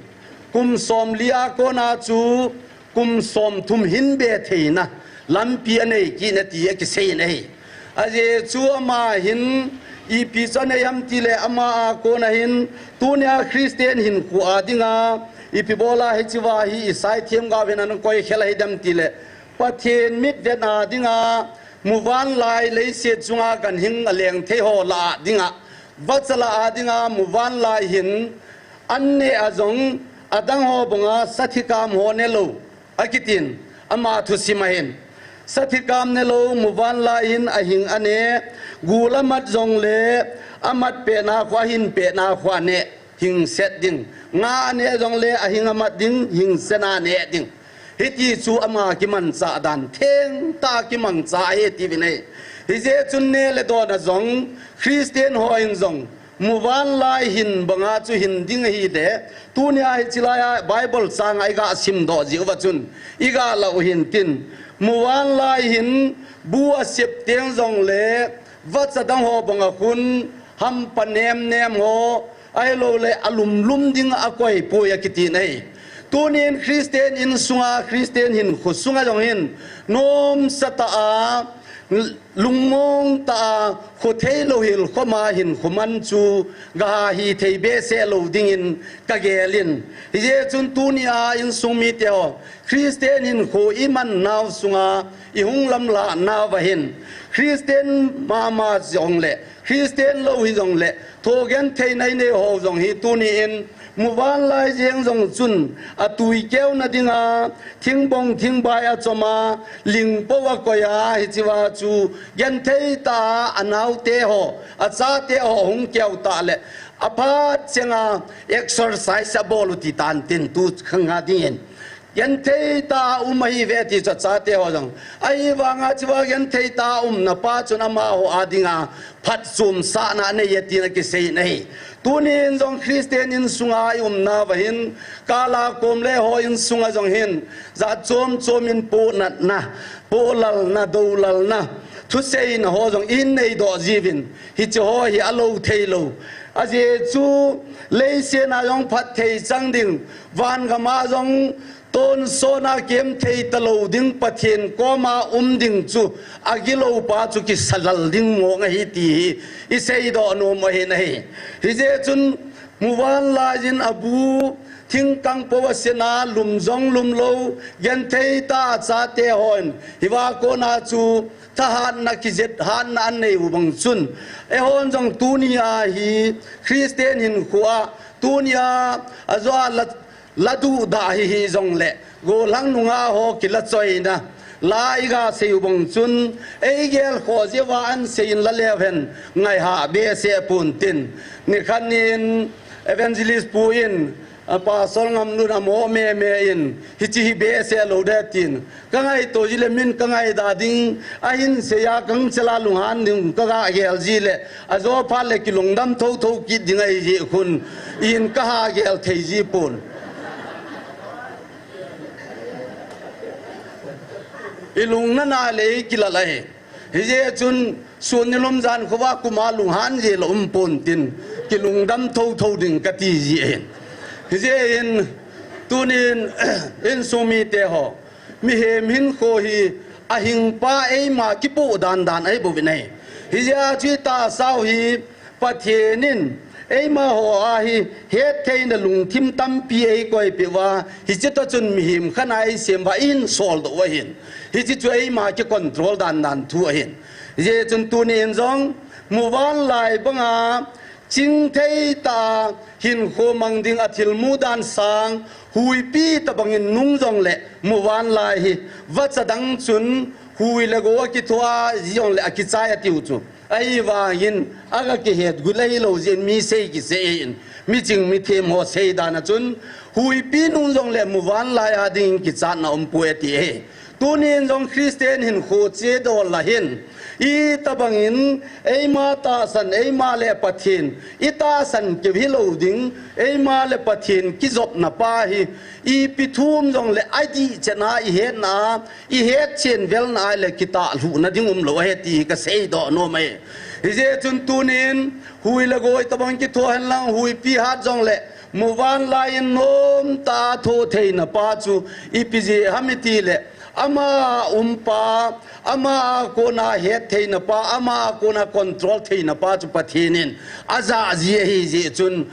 kum somli a kona chu kum somthum hin be theina lampi anei kit in ati akisei in ahi. Ajeh chu ama hin ipi chu anei ham tile, ama a kona hin tunia Christian hinkho a dinga ipi bola hichea hi Isai themgao hin ana koi khel ahi dem tile, Pathen mitvet a dinga muvanlai leiset chunga ganhing aleng thei ho lah a dinga, vacha lah a dinga muvanlai hin an neh a jong adang ho banga sathikam ho nelou akitin, ama thusim a hin. Sathikam nelou muvanlai hin ahing ane, gul amat jongle amat pehna khu, ahin pehna khu ane, hingset ding. Nga ane jongle ahing amat ding, hingset a ane ding. Hiti chu ama kimanchah dan, thengtah a kimangcha ahi tiuvin ahi. Hijeh chun neh le don a jong, Christian ho in jong, Muvanlai hin banga chu hin ding ahile, tunia hiche laia Bible chang a iga simdoh jeh uva chun, iga lah u hintin. Muvanlai hin bu asep teng jongle, vacha dang ho banga khun, hampa nemnem ho, ahilouleh alum lum ding a akoipoi akiti ahi. Tunin Christian insunga, Christian hinkho sunga jong hin, nomsa tah a, lungmong tah a, khothei lou hilkhoma hinkho man chu, gaha hithei behseh lou dingin kagelin. Hijeh chun tunia insung mite ho, Christian hinkho iman nau sunga, ihung lamlah nauva hin, Christian mama jongle, Christian lou hijongle, thogentheina inei ho jong hi tuni in, muvanlai jeng jong chun, atui keuna dinga, thingbong thingbai achoma, ling pou akoiya, hichea chu, genthei tah a, anaote ho, achate ho, hung keu tah le, aphat chenga, exercise abol u ti tantin tu khanga dingin. Genthei tah a um ahiuve ti chu achate ho jong. Ahivanga chua genthei tah a umna pa chun amaho a dinga phatchomsahna anei e tin akisei ahi. Tunin jong Christian insunga iumnauva hin, kala kom le ho insunga jong hin, jat chom chom in ponatna, polalna, dolalna, thuseina ho jong ihin neidoh jiuvin, hiche ho hi alou theilou. Ajeh chu, leiset a jong phatthei chang ding, van gama jong tonsot a kihemthei talou ding Pathen koma um ding chu agilou pa chu kisalal ding mong ahi ti hi iseidoh nom u ahi. Hijeh chun muvanlai jin abu thingkang pou asena lum jong lumlou genthei tah a achate hon hiva kona chu thahatna kijet hatna anei u bang chun eihon jong tunia hi Christian hinkhoa tunia ajoa la la duhdah hi hijongle, gollhang nungah ho kilachoina, la iga sei u bang chun, eigel khoh jeh uva ahin seiyin la leuhen, ngaihah behseh pontin. Nikhat nin, Evangelist pu in, a, Pastor Ngamlun amo meme in, hiche hi behseh lou ding tin. Kangaito jile min kangaidah ding, ahin seiya kangchela lunghan ding, kaga gel jile, ajo phat le kilungdam thotho kit ding ahi jeh khun, in kaha gel thei ji pon. Ilungna nale ikilal ahi. Hijeh chun sun nilum jan khova kuma lunghan jeh la um pontin, kilungdam thotho ding kati ji ahin. Hijeh in tunin insung mite ho, mihem hinkho hi ahingpa eima kipoh dandan ahi bouvin ahi. Hijeh a chu tahsa u hi Pathen in eimaho a hi hettheina lungthim tampi eikoipeh uva, hiche toh chun mihem khat a eisem uva eihin soldoh u ahin. Hiche chu eima kicontrol dandan thu ahin. Hijeh chun tunin jong muvanlai banga chingthei tah a hinkho mang ding a thilmu dan sang, huipi tobangin nung jongle muvanlai hi vacha dang chun hui le go akithoa ji jongle akichai atiu chu. Ahivangin aga kihet gu le hilou jeh in mi sei kisei in, miching mithem ho seidan a chun, huipi nung jongle muvanlai a dingin kichatna umpoi ati ahi. Tunin jong Christian hinkho chedoh la hin, itobangin eima tahsan, eima le Pathen itahsan keu hilou ding, eima le Pathen kijopna pa hi ipi thu um jongle adih chetna ihetna a, ihetchen velna a le kitah lhuhna ding umlou ahi ti kaseidoh nom ahi. Hijeh chun tunin hui le goi tobang kitho henlang, huipi hat jongle muvanlai in nomtah a thoh theina pa chu ipi jeh ham itile, ama umpa, ama a kona hettheina pa, ama a kona control theina pa chu Pathen in ajah ji ahi jeh chun,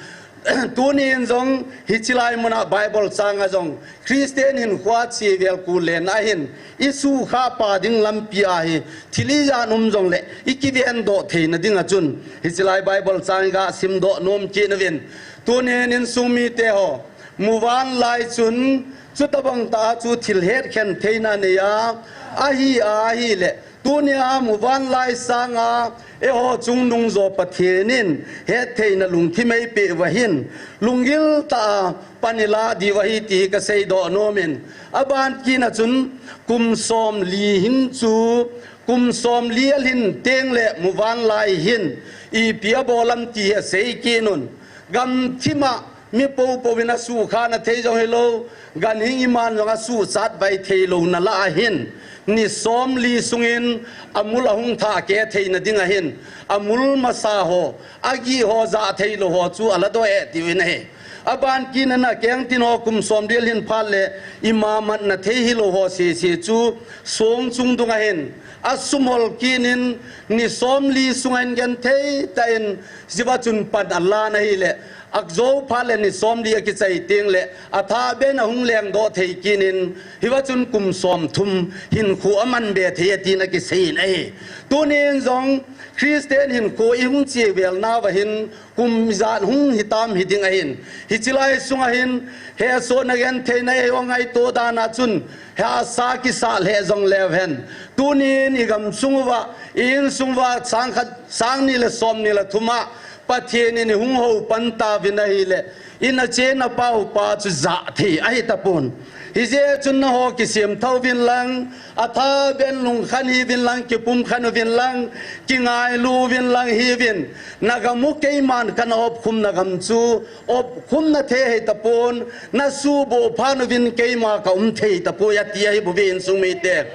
tunin jong hiche lai muna Bible chang a jong Christian hinkhoa chevel kulen ahin, isuhkhah pa ding lampi a hi thil ijat um jongle ikivendoh theina dinga chun hiche lai Bible chang iga simdoh nom kit uvin. Tunin insung mite ho, muvanlai chun chutobang tah a chu thil hetkhen theina neiya, ahi a ahile, tunia muvanlai sanga eiho chungnung jo Pathen in hettheina lungthim eipeh uva hin, lunggil tah a pan ilah diu ahi ti kaseidoh nom in, aban kit a chun kum somli hin chu Kum somli alhin teng le muvanlai hin ipi abol am ti asei kit un. Gamthim a mi popo in asukha na thei jong hilou, ganhing iman jong asuhsat vai thei lou na lah ahin, ni somli sungin amul ahung thah keh theina ding ahin, amul masa ho, agih ho, jah thei lou ho chu ala doh e tiu in ahi. Aban kit na na kengtin ho kum somli alhin phat le ima matna thei hilou ho sese chu song chung dung ahin, asumol kit in ni somli sung ahin genthei tah in, hiva chun pan alan ahile, ajou phat le ni somli akichai teng le, atha ben ahung lengdoh thei kit in, hiva chun kum somthum hinkho aman be thei atin akisei in ahi. Tunin jong Christian hinkho ihung che vel nauva hin, kum ijat hung hitam hiding ahin. Hiche lai sunga hin, hesotna gentheina eihon ngaito dan a chun, hahsa kisah lheh jong leu hen. Tunin igam sung uva, i-in sung uva, sang khat, sang ni le som ni le thum a, Pathen in ihung hou pan tauvin ahile, in a che na pa upa chu jah thei ahi tapon. Hijeh chun nangho kisem tho uvin lang, atha ben lungkhan hiuvin lang, kipumkhan uvin lang, kingailu uvin lang hiuvin. Na gam u keiman kana opkhum na gam chu, opkhum na thei ahi tapon, na suboh phat uvin keima ka um thei tapoi ati ahi bouve insung mite.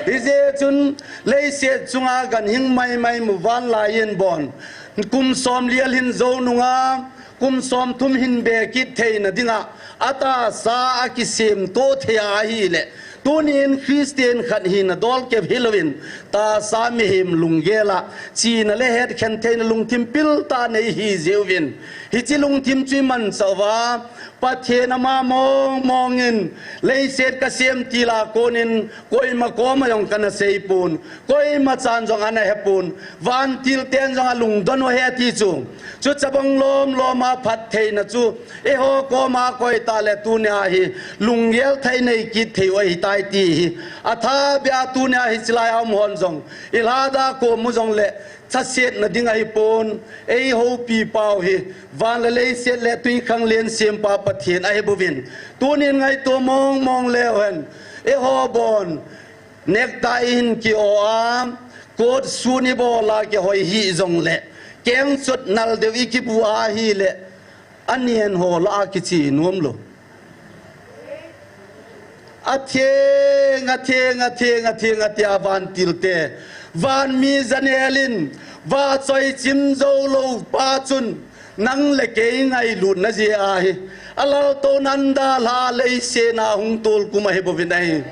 Hijeh chun leiset chunga ganhing maimai muvanlai in bon. Kum somli alhin jou nunga, kum somthum hin be kit theina dinga, atahsa a kisemtoh thei ahile, tunin Christian khat hina dol kep hilouvin, tahsa mihem lunggel a, chihna le hetkhen theina lungthim pil tah nei hijeh uvin. Hiche lungthim chu imanchah uva, Pathen ama mong mong in, leiset kasem til a konin, koima koma jong kana seipon, koima chan jong ana hepon, vantil ten jong alungdon u ahi ati chu. Chuche bang lom lom a phattheina chu, eiho koma koi tah le tunia hi, lunggel thei nei kit thei u ahitai ti hi. Atha beh a tunia hiche lai a um hon jong, ilhada kom u jongle, thase na ding ahipon, eihoupi pau hi, van le leiset le twikhanglen sempa Pathen ahi bouvin. Tunin ngaito mong mong leu hen, eiho bon, necktie in ki-o a, coat suit ibol a kihoi hih jongle, kengchot nal deu ikibu ahile, anen ho lah a kiche nom lou. Atheng, atheng, atheng, atheng, atheng, atia vantil te. Vanmi janel in, vachoi chim jou lou pa chun, nang le kei ngailutna jeh ahi. Alaltouna dalha leiset a hung tolkhum ahi bouvin ahi.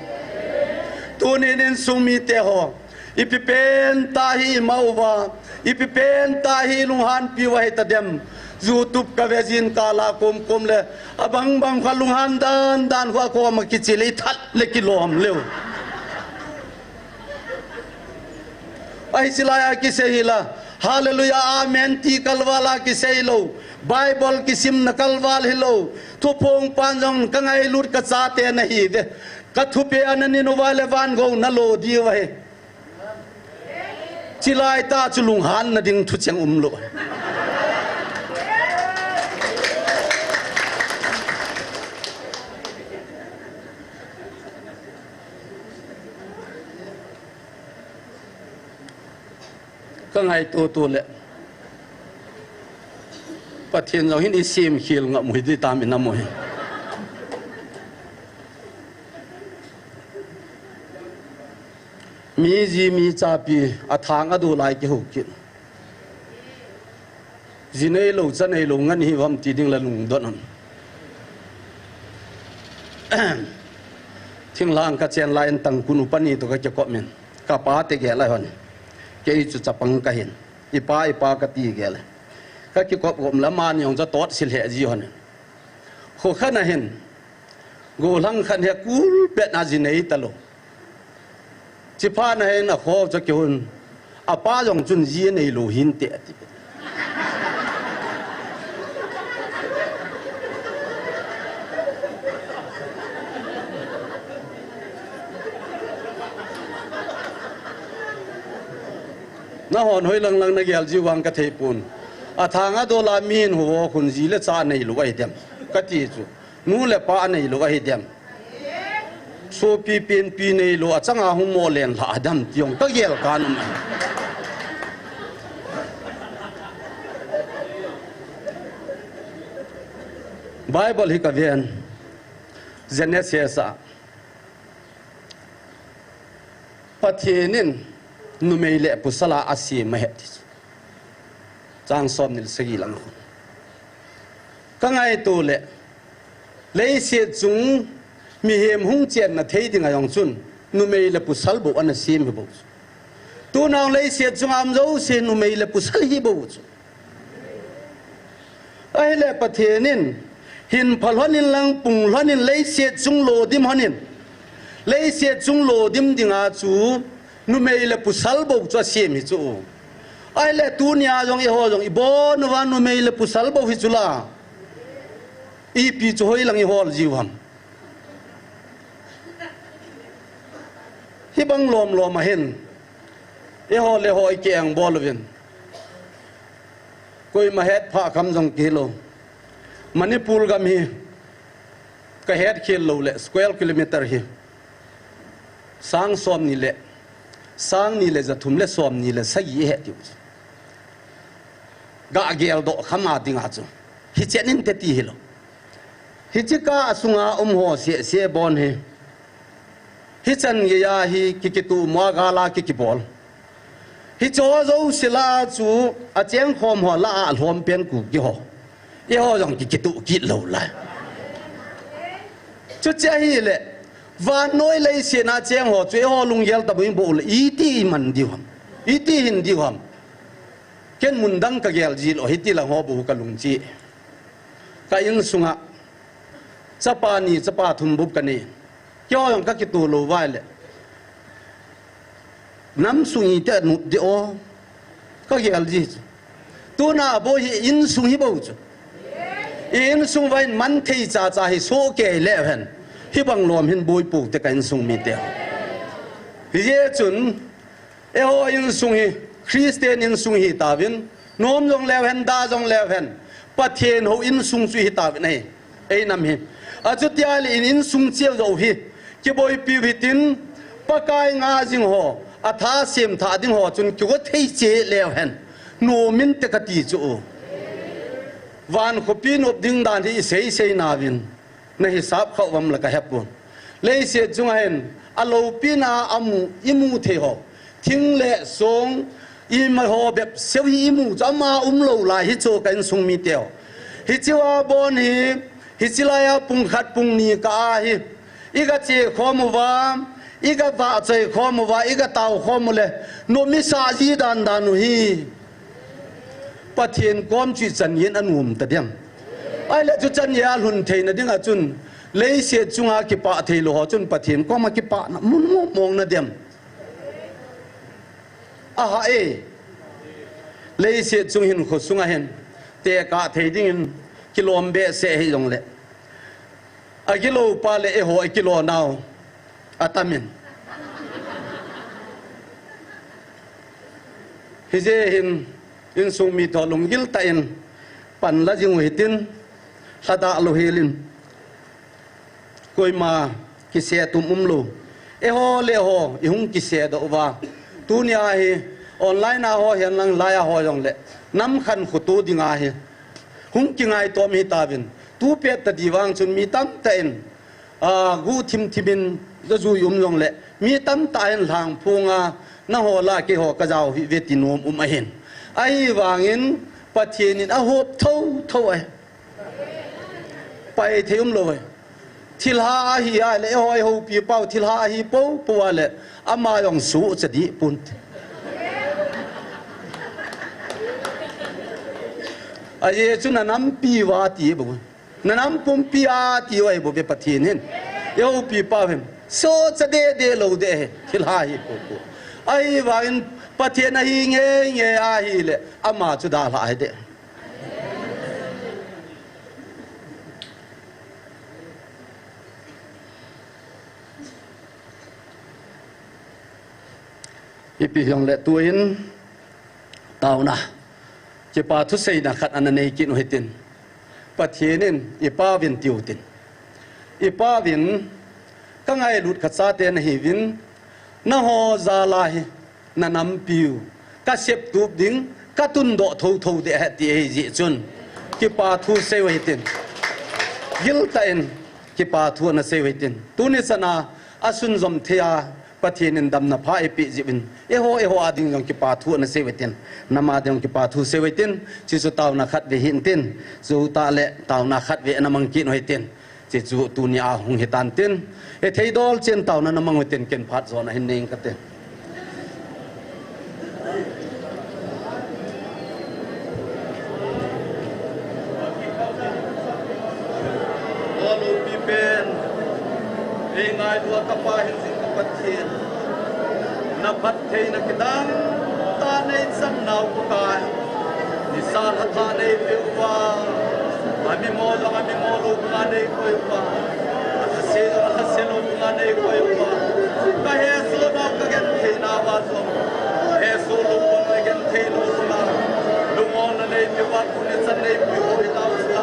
Tunin insung mite ho. Ipi pen tah hi ima uva, ipi pen tah hi lunghanpi uva hita dem. YouTube kave jing kah a kom kom le, abang bang kha lunghan dan dan uva koma kiche le ithat le kilom leu. Ahi hiche lai a kisei hi la, hallelujah, amen ti kalval a kisei lou, Bible kisimna kalval hilou, thuphong pan jong kangailut kachate nahiuve, kathupe a nanin uva le van gou nalo diu ahi. Chilai tah chu lunghanna ding thucheng umlou. Kangaito to le. Pathen jong hin isem khel ngam u hiding tam inam u hi. Mi ji mi chapi, athang adol a kihou kit. Ji neilou, cha neilou ngen hiuvam ti ding la lungdon am. Thinglhang kachen lai in Tangkhul upa ni toh kakikop in. Kapa te gel a hon. Kei chu chapang kahin. Ipa, ipa kati gel. Kakikop gom la amani jong chu atot sil he ji hon. Kho khat a hin. Gollhang khat hi akul pet a ji nei talou. Chiphat na hin akho chu akihon. Apa jong chun ji aneilou hinte ati. Nahon hoilang lang nagel jiu vang kathei pon. Athang adol a min ho khun ji le cha neilou ahi dem. Kati chu. Nu le pa aneilou ahi dem. Sopi penpi neilou, achanga hung mo len lha dam ti jong kagel ka nom e. Bible hi kaven. Genesis a Pathen in numei le pasal a asem ahi ti chu. Chang som ni le sagi lang khu. Kangaito le, leiset chung mihem hung chenna thei dinga jong chun, numei le pasal bou ana sem hi bou chu. Tuna leiset chunga um jouse numei le pasal hi bou chu. Ahile Pathen in, hin pha lhon in lang pung lhon in leiset chung lodim lhon in. Leiset chung lodim dinga chu, numei le pasal bou chu asem hi chu. Ahile tunia jong eiho jong ibon uva numei le pasal bou hi chu la. Ipi chu hoilang ihol jiu ham. Hibang lom lom ahin. Eiho le ho ikeng bol uvin. Koima het pha kham jong kilou. Manipur gam hi kahet khel lou le square kilometer hi sang som ni le, sang ni le ja thum le som ni le sagi ihet diu. Ga geldoh kham a dinga chu. Hichen inte ti hilou. Hiche kah a sunga um ho seh seh bon hi. Hichan geiya hi kikituh mo a gal a kikibol. Hiche ho jouse lah a chu acheng khom ho lah a alhom pen Kuki ho. Eiho jong kikituh kit lou lai. Chuche ahile, vannoi leiset a cheng ho chu eiho lunggel tabang bou le, iti iman diu ham. Iti hin diu ham. Ken mun dang kagel ji lou, hiti lang ho bou kalung chi. Ka insunga, chapa ni, chapa thum bou kanei. Keiho jong kakituh lou vai le. Nam sung ite anop ding o. Kagel ji chu. Tuna bou hi insung hi bou chu. I insung vai man thei cha cha hi soh kei le hen. Hibang lom hin boi pou te ka insung mite. Hijeh chun, eiho insung hi, Christian insung hi tauvin, nom jong leu hen, da jong leu hen, Pathen hou insung chu hi tauvin ahi, ei nam hi. Achuti ahile in insung cheh jou hi, kiboipi u hitin, Pakai ngah jing ho, atha sem tha ding ho chun kigo thei cheh leu hen, nom inte kati chu. Van khopi nop ding dan hi isei sei nauvin. Na hisap khah uvam la kahepon. Leiset chunga hin, aloupina a amu, imu thei ho. Thing le song, ima ho bep seh hi imu chu ama umlou lai hi chu ka insung mite ho. Hiche a bon hi, hiche laiya pung khat pung ni kah a hi. Iga che khom uva, iga vahchoi khom uva, iga tao khom u le, nom isah ji dan dan u hi. Pathen kom chu ichan in anom ta dem. Ahile chu chan a lhun theina dinga chun, leiset chunga kipah thei lou ho chun Pathen koma kipahna mun mong mong na dem. Aha e. Leiset chung hin khosunga hin, tekah thei dingin kilom behseh hijong le. Agilou pa le eiho ikilou nau atamin. Hijeh hin insung mite ho lunggil tah in pan la jing u hitin, lhadah lou hel in. Koima kise tum umlou. Eiho le eiho ihung kise doh uva. Tunia hi online a ho hihen lang laiya ho jong le. Nam khankho to dinga hi. Hung kingaito mi tauvin. Tu pet tadi vang chun mi tamtah in, a, guhthim thim in jajui um jong le, mi tamtah in lhang phunga, nangho lah a keiho kajao hih uve ti nom um ahin. Ahivangin, Pathen in ahop thotho ahi. Pai thei umlou ahi. Thilha ahi a le, eiho, eiho pi pau, thilha ahi pou, pou a le, ama jong suhcha dih pon. Ajeh chu na nampi uva ti bou. Na nam pumpi a ti uva bou ve Pathen hin. Eiho pi pau hin. Suhcha deh deh lou deh hi, thilha hi pou pou. Ahivangin Pathen ahi ngei ngei ahile, ama chu dalha ahi deh. Ipi hijong le tuin taona. Kipa thuseina khat ana nei kit u hitin. Pathen in ipa uvin tiu tin. Ipa uvin ka ngailut kha chate nahiuvin, nangho jal a hi, na nampiu ka septup ding, ka tundoh thotho ding ahi ti ahi jeh chun, kipa thu seiyu hitin. Giltah in kipa thu ana seiyu hitin. Tuni chan a, asunjom thei a, Pathen in damna pha eipeh jeh uvin, eiho, eiho a ding jong kipa thu ana seiyu hitin. Nam a ding jong kipa thu seiyu hitin. Chuchu taona khatvei hintin. Chutah le taona khatvei ana mang kit u hitin. Chuchu tuni a hung hitan tin. Hethei dol cheh in taona na mang u hitin, ken phat jona hin nei ing kate. Alopi pen, ei ngailua ka Pa hingjing ka Pathen. Na phattheina kidang tah a nei chan nau Pakai. Nisa lha tah a nei peh uva. Amimo jong amimo lou banga nei koi uva. Alhase jong alhase lou banga nei koi uva. Ka hesoh nau ka genthei nauva jong hesoh lou banga genthei lou banga lungmonna nei peh uva, tuni chan nei peh uva hi nau sa.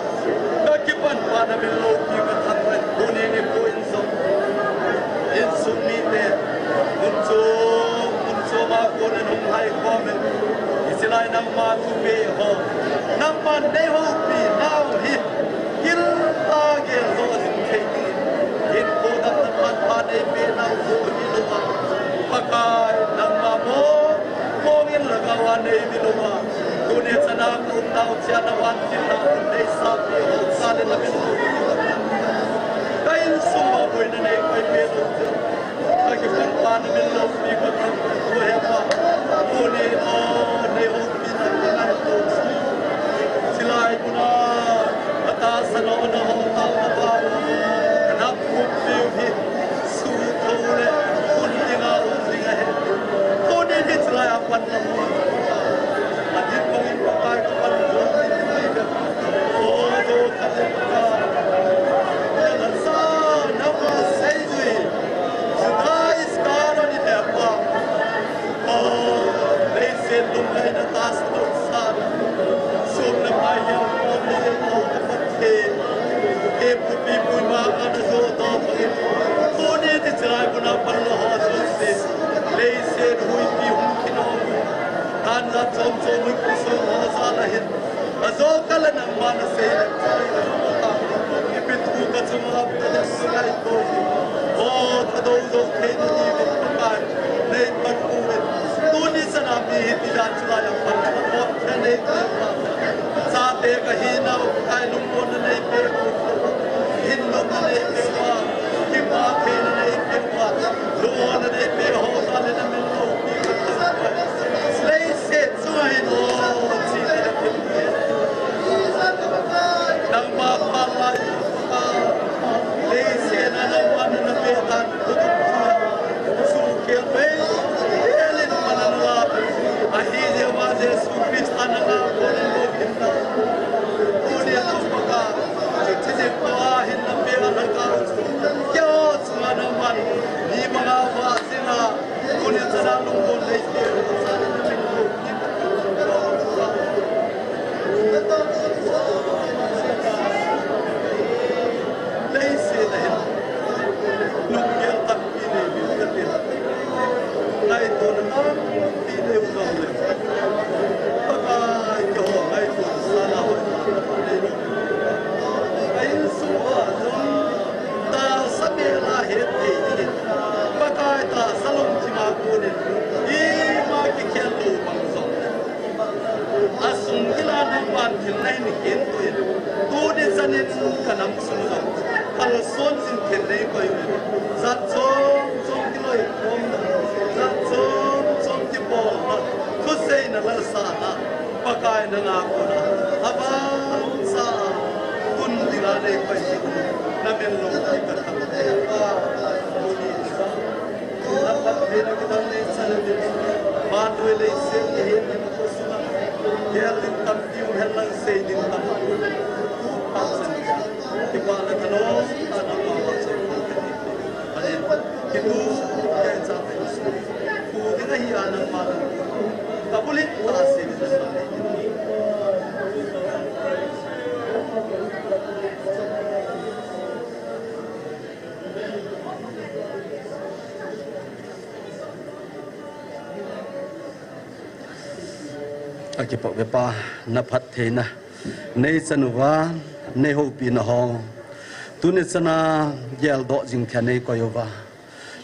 Ka kipan pa na min loupi ka thangvah in, tuni nikho in jong insung mite, mun chom, mun chom a kon in hung hai khom in, hiche lai nangma thupeh ho, nangman nei houpi nau hi, giltah a geldoh jing thei ding in, hinkho damna phat pha nei peh nau jong hilou a, Pakai nangma mo, mong in lhagao a nei mi lou a, tuni chan a ka um nau cheh a na vantil na mun nei sapi ho sa le na min loupi ka thangvah. Ka insung a boina nei koi peh lou cheh. Ka kipan pa na min loupi ka thangvah. Ko he pa. Ko nei o nei houpi na ka ngai to. Chilai mun a ka tahsa na o na ho tao na pa. Ka nap khup piu hi. Sutho le, hun dinga, hun dinga he. Tuni hiche lai a pan la mo. Adin bangin Pakai ka pan la mo. O, do, ka le, ka. Ya la sa, na ma sei jui. Judas Iscariot ni le pa. O, leiset lunglhaina tahsa lou sa. Sum le pai jal, pom le jal, pom le pom the. He pupi pui ma ka na jo to pa. Tuni hiche lai mun a pan la ho jouse. Leiset huipi hung kino. Tan jat chom chom huipi song ho jal a hin. Ajo kah le nangma na sei le. Ipi thu ka chunga apta le sungai to. O, Thadou Jouthei na ni Pakai. Nei pan uvin. Tuni chan a mi hiti jan chulai a pan. Ka nei te pa. Chate ka hi nau Pakai lungmonna nei peh u. Hinna nei peh uva. Kipa theina nei peh uva. Lungmonna nei peh ho sa le na min loupi ka thangvah. Leiset chunga hin o chi le na peh. Nangma phat lai. Leiset a nangma na na peh tan. Sukhel mei, helin mana na la. Ahi jeh uva Jesu Christa na la, ko na lo kin na. Ko ni a to pa ka. Chuti ni pa hin na pe a na ka. Kya sunga na man. Ni ma na va sina. Ko ni sa na lung ko lei ke. Sa na min ko. Leiset a hin. Lungkeng tampi nei uvin ka ti. Ngaitona tampi nei u jong le. Pakai keiho ngaitona sana hoi. Ka insung uva jong tahsa mel a het thei ding. Pakai tahsa lungthim a kon in. Ima kikhel lou bang jong le. Asung kila nangman thil nei ni kin to in. Tuni chan in ka nam sung jong kalson jing thil nei koi u. Jat chom chom kiloi khomna. Jat chom chom kibolna. Thuseina lalsana. Pakai nanga kona. Abang sa. Tun dinga nei koi u. Na min lou ki ka thang. Tuni chan. Manuel Leisen, Helen Kusuma, Helen Tampiu, Helen Seidin Tampiu, two thousand, Kipana Kano, Tana Mama, Helen, Kitu, Kensa, Kudinga Hiana Mama, Kabulit, Tasi, Akipoh ve Pa, na phattheina nei chan uva, nei houpina ho. Tuni chana geldoh jing thei a nei koi uva,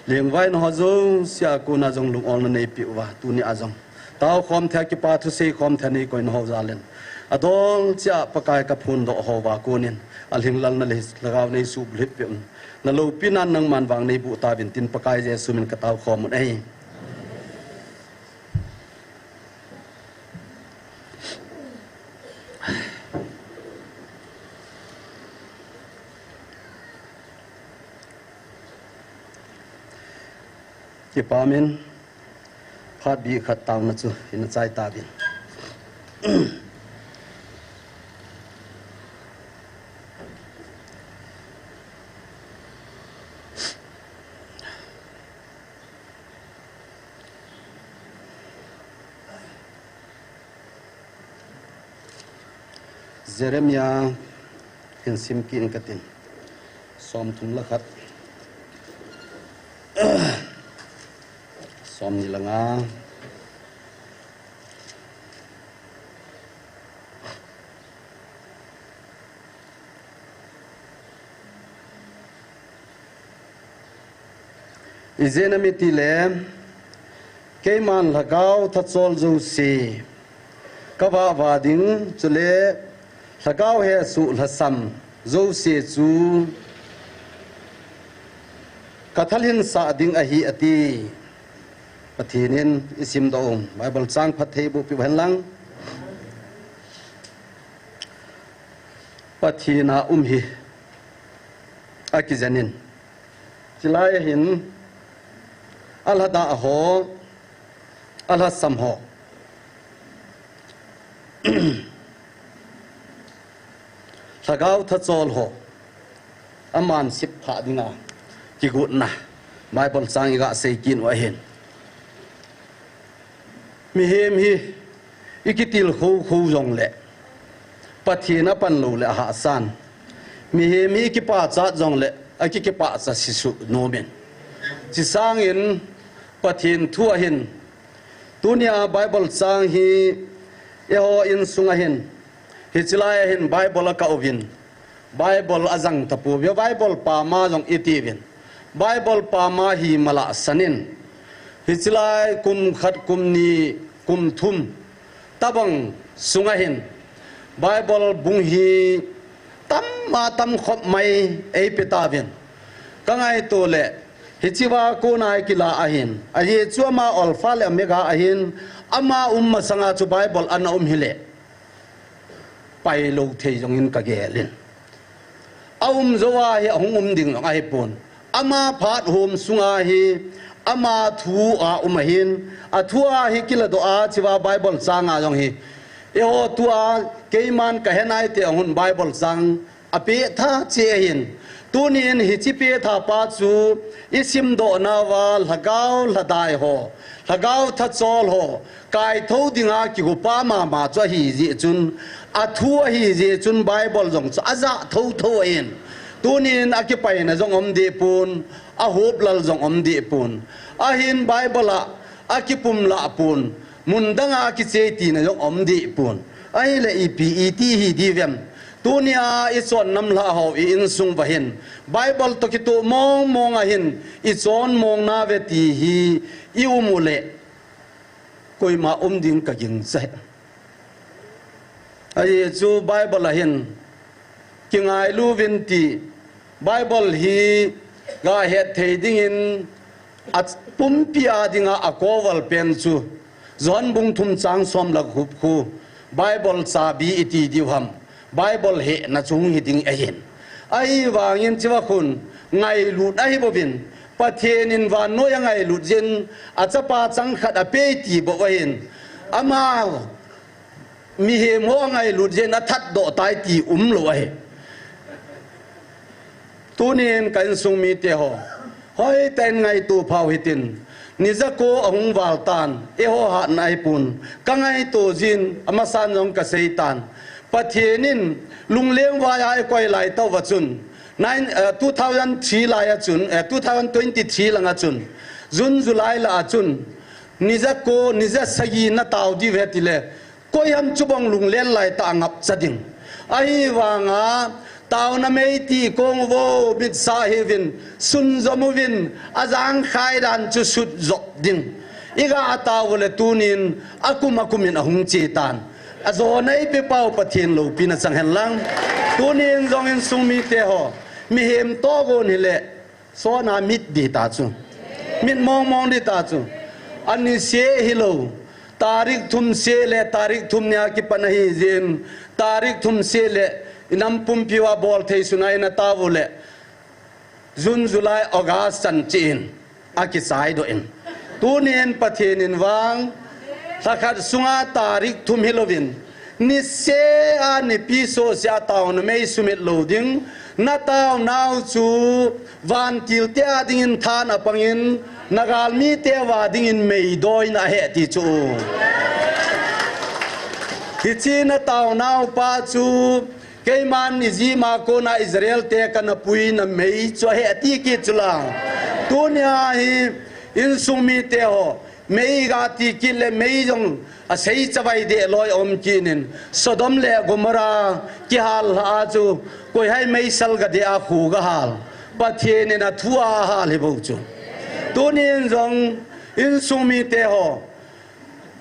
lengvaina ho jouse a kona jong lungolna nei peh uva, tuni a jong taokhom thei a kipa thusei khom thei a nei koina ho jal in, adol cheh a Pakai ka phondoh ho uva konin, alhinglalna le lhagao nei subulhit peh un. Na loupina nangman vang nei boh tauvin tin Pakai Jesu min ka taokhom un ahi. Kipah in, phat bih khat taona chu ina chai tauvin. Jeremiah hin sim kit in katin. Somthum le khat. Somni le nga. Ijeh inem itile, keiman lhagao thachol jouse ka vahva ding, chule lhagao hesoh lhasam jouse chu ka thalhinsah ding ahi, ati. Pathen in i simdoh u Bible chang phatthei boh peh uhen lang. Pathen a um hi akijen in, chulai a hin alhadah ho, alhasam ho, lhagao thachol ho, aman sep phah dinga kigotna Bible chang i ga sei kit u ahin. Mihem hi i kitilkhou khou jongle Pathen a pan lou le ahahsan. Mihem hi i kipachat jongle aki kipachat sisuh nom in. Chusangin Pathen thu ahin, tunia Bible chang hi eiho insung ahin, hiche lai ahin Bible a ka uvin, Bible a jang tapouve, Bible pama jong i tiuvin. Bible pama hi malahsan in, hiche lai kum khat, kum ni, kum thum tabang sunga hin Bible bung hi tam a tam khop mai eipe tauvin. Ka ngaito le, hichea kona i kila ahin, ajeh chu ama Alpha le Omega ahin, ama um masanga chu Bible ana um hile, pailou thei jongin ka gel in. A um jou a hi ahung um ding jong ahipon. Ama phat hom sunga hi, ama thu a um ahin, a thu a hi kiladoh a, hichea Bible chang a jong hi, eiho tua keiman ka he naite ahung Bible chang apeh tha cheh ahin. Tunin hiche peh tha pa chu i simdoh nauva lhagao lhadai ho, lhagao thachol ho, kaithou dinga kigopa mama chu ahi jeh chun, a thu ahi jeh chun Bible jong chu ajah thotho in. Tunin a kipaina jong um deh pon, a hoplal jong um deh pon. Ahin Bible a, a kipumlah pon, mun danga a kichei tina jong um deh pon. Ahile ipi iti hi diuvem? Tunia i chon namlhah ho i insung uva hin, Bible toh kitoh mong mong ahin i chon mong nauve ti hi i um u le, koima um ding ka gingcha e. Ajeh chu Bible a hin, kingailu uvin ti, Bible hi ga het thei dingin a pumpi a dinga a koval pen chu, John bung thum chang som le gup khu, Bible chabi iti diu ham, Bible hehna chu hung hi ding ahin. Ahivangin hichea khun ngailut ahi bouvin, Pathen in vannoi a ngailut jeh in a chapa changkhat apei ti bou ahin. Ama mihem ho angailut jeh in athat doh tai ti umlou ahi. Tunin ka insung mite ho, hoitah in ngaito phau hitin, ni jako ahung val tan, eiho hatna ahipon, ka ngaito jin, amasan jong ka sei tan. Pathen in lungleng vai a eikoi lai tauva chun, nine, eh, two thousand three lai a chun, eh, two thousand twenty-three langa chun, June, July lah a chun, ni jako, ni ja sagi na tao diu ve tile, Koiham chubang lunglel laitah a ngapcha ding. Ahivanga, taona mei ti kong uvo, mitsa hiuvin, sunjom uvin, ajang khai dan chu sutjop ding. Iga tao ule tunin, akum akumin ahung chetan. Ajona eipepau Pathen loupina chang henlang. Tunin jong insung mite ho, mihem togon hile, sona mit ding ta chu. Mit mong mong ding ta chu. Ani se hilou. Tarik thum se le, tarik thum nia kipan ahijin. Tarik thum se le, inam pumpi uva bol thei suna ina tao ule. June, July, August chan chin. Akichai doh in. Tunin Pathen in vang. Lhakhat sunga tarik thum hilouvin. Nisea nipi sohsea taona mei sumit lou ding, nataonau chu vantil te a dingin than apangin, nagalmi te a dingin meidoi nahi ti chu. Hiche nataonau pa chu, keiman Egypt a kona Israel te kana puina mei chu ahi ti kit chu la. Tunia hi insung mite ho, mei ga ti kit le mei jong asei chavai deh loi um kit in, Sodom le Gomorrah kihal lha a chu, koi ham meisal ga deh a khu ga hal. Pathen in athu a hal hi bou chu. Tunin jong insung mite ho,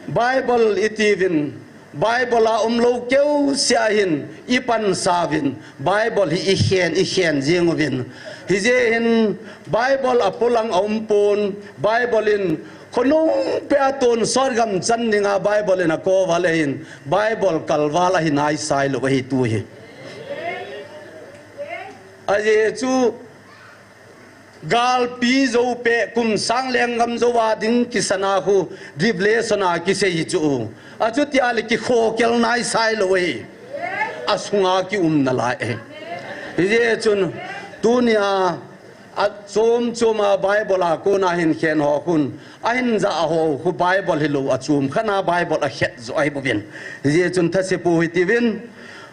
Bible itiuvin, Bible a umlou keu sea hin ipansauvin, Bible hi ikhen, ikhen jing uvin. Hijeh hin Bible apolang aumpon, Bible in Khonung peh a tonsot gam chan dinga Bible in akou val ahin, Bible kalval ahi naisai lou ahi tu hi. Ajeh chu galpi jou peh kum sang lenggam jou a ding kisana khu Revelation a kisei hi chu. Achutia le kikhokhel naisai lou ahi. Asunga kium nalai ahi. Hijeh chun tunia Achom chom a Bible a kona hin khen ho khun, ahin ja ho khu Bible hilou achom khat a Bible akhet jo ahi bouvin. Hijeh chun thase pou hitiuvin,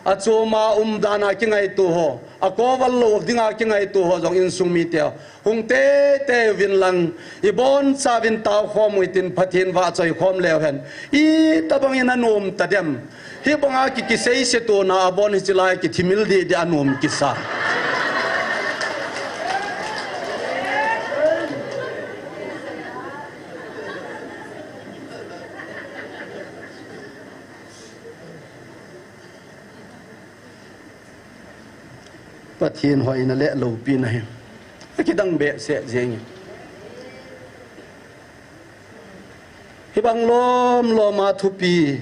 achom a um dan a kingaito ho, akou val lou dinga kingaito ho jong insung mite hung teitei uvin lang, ibonchauvin taokhom u hitin Pathen vahchoi khom leu hen. Itobang in anom tadem. Hibanga ki, kisei se tona abon hiche lai kithimil deh deh anom kisa. Pathen hoina le loupina hi. Akidang behseh jeng e. Hibang lom lom a thupi.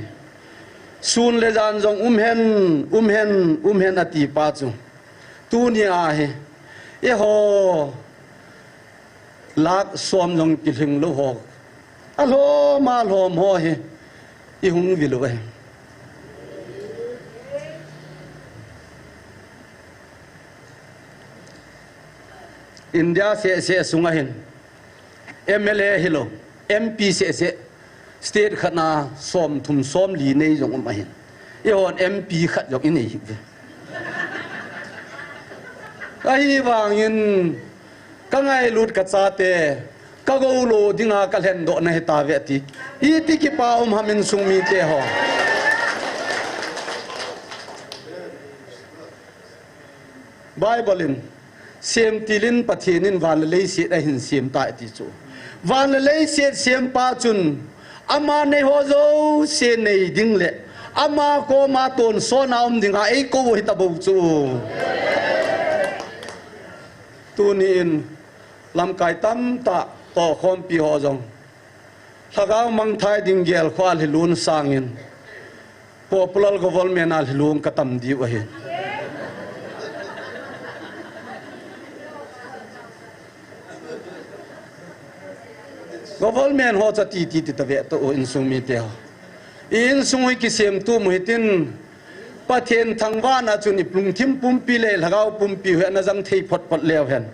Sun le jan jong um hen, um hen, um hen ati pa chu. Tunia hi. Eiho. Lakh som jong kilhing lou ho. Alhom, alhom ho hi. Ihung vil uve. India seh seh sunga hin. M L A hilou, M P seh seh, state khat na som thum som li nei jong um ahin. Eihon M P khat jong inei hi. Ahivangin, ka ngailut ka chate, ka gou lou dinga ka lhendoh na hita ve ti. Iti kipa um ham insung mite ho. Bible in, semtil in Pathen in van le leiset ahin sem tai ti chu. Van le leiset sempa chun, ama nei ho jouse nei ding le, ama koma tonsot na um dinga eikou hita bou chu. Tuni in, lamkai tamtah tohkhompi ho jong. Lhagao mangthai ding gel kho a lhilun sangin, popular government a lhilung ka tam diu ahi. Government ho cha ti ti ti ta ve to u insung mite ho. I insung hi kisem tu mu hitin, Pathen thangvahna chun i lungthim pumpi le lhagao pumpi u hi ana jang thei phot phot leu hen.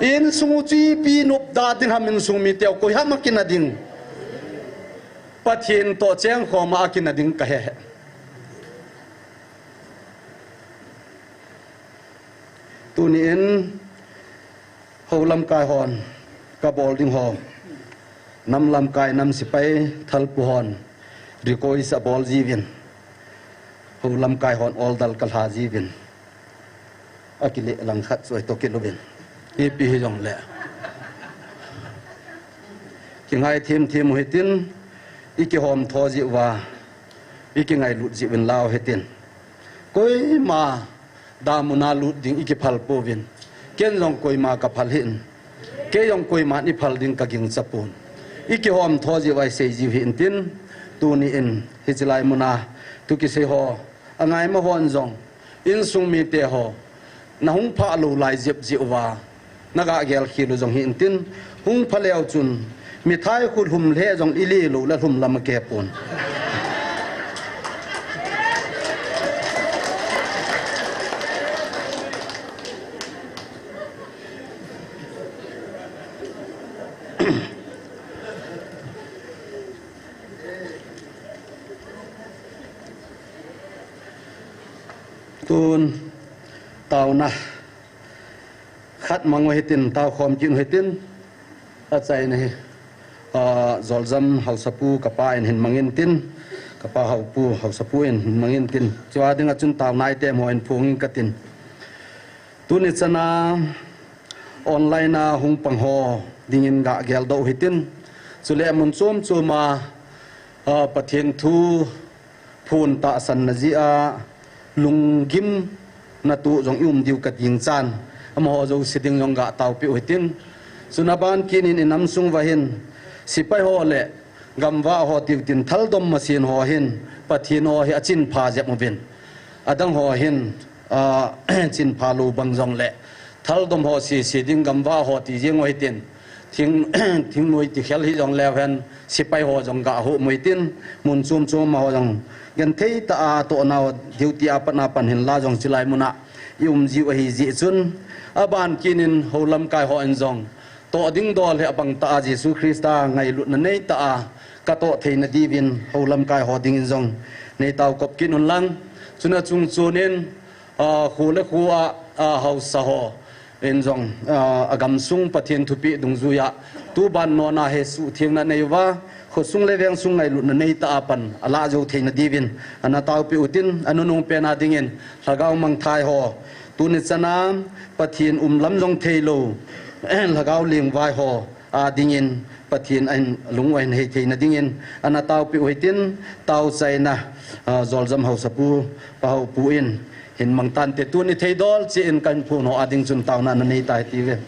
Insung u chu ipi nop da ding ham insung mite u koi ham a kina ding. Pathen toh cheng khom a kina ding ka he he. Tuni in, ho lamkai hon, ka bol ding ho. Nam lamkai nam sipai thalpu hon. Request abol jiuvin. Hou lamkai hon order kalha jiuvin. Akile langkhat chu ahi toh kiluvin. Ipi hijongle. Kingai thim thim u hitin, ikihom tho jiuva, ikingailut jiuvin lau hitin. Koima damuna lut ding ikiphal pouvin. Ken jong koima kaphal hih in. Kei jong koiman iphal ding kagingcha pon. Ikihom tho jiuva isei jiu hih in tin. Tuni in hiche lai muna tu kisei ho, angaima hon jong, insung mite ho, nahung phah lou lai jep jiuva, naga gel khel u jong hih in tin. Hung pha leu chun, mithai khu lhum lheh jong ile lou le lhum lam akeh pon. Tun, taona khat mang u hitin, tao khom kit u hitin, achaina hi, ah, Joljam Haosapu kapa in hin mangin tin, kapa Haopu, Haosapu in hin mangin tin. Chua dinga chun taona item ho in phong in katin. Tuni chana online a hung pang ho dingin ga geldoh u hitin. Chule mun chom chom a, ah, Pathen thu phun tahsanna jeh a lunggimna toh jong i um diu ka ding chan, amaho jouse ding jong ga taopeh u hitin. Chun aban kit in i nam sung uva hin sepai ho le gamvah ho tiu tin thaldom masin ho hin Pathen ho hi achin pha jep uvin. Adang ho hin, ah, chin pha lou bang jongle thaldom ho sese ding gamvah ho ti jeng u hitin. Thing, thingnoi ti khel hijong leu hen, sepai ho jong ga hum u hitin, mun chom chom a ho jong genthei tah a tohna ho duty a pat a pan hin la jong chilai muna i um jiu ahi jeh chun, aban kit in hou lamkai ho in jong toh ding dol hi abang tah a Jesu Christa ngailutna nei tah a ka toh theina diuvin hou lamkai ho dingin jong nei tao kop kit un lang. Chuna chung chun in, ah, kho le kho a, ah, haosa ho in jong, ah, agamsung Pathen thupeh dungjuiya tuban nona hi suhthengna nei uva, khosung le vengsung ngailutna nei tah a pan alah jou theina diuvin ana taopeh u hitin, anunung pen a dingin lhagao mangthai ho, tuni chana Pathen um lam jong thei lou, lhagao lengvai ho a dingin Pathen ahin lung u ahin hei theina dingin ana taopeh u hitin, tao chaina, ah, Joljam Haosapu, Pa Haopu in hin mang tante, tuni theidol cheh in kan phun ho a ding chun taona na nei tai ti ve.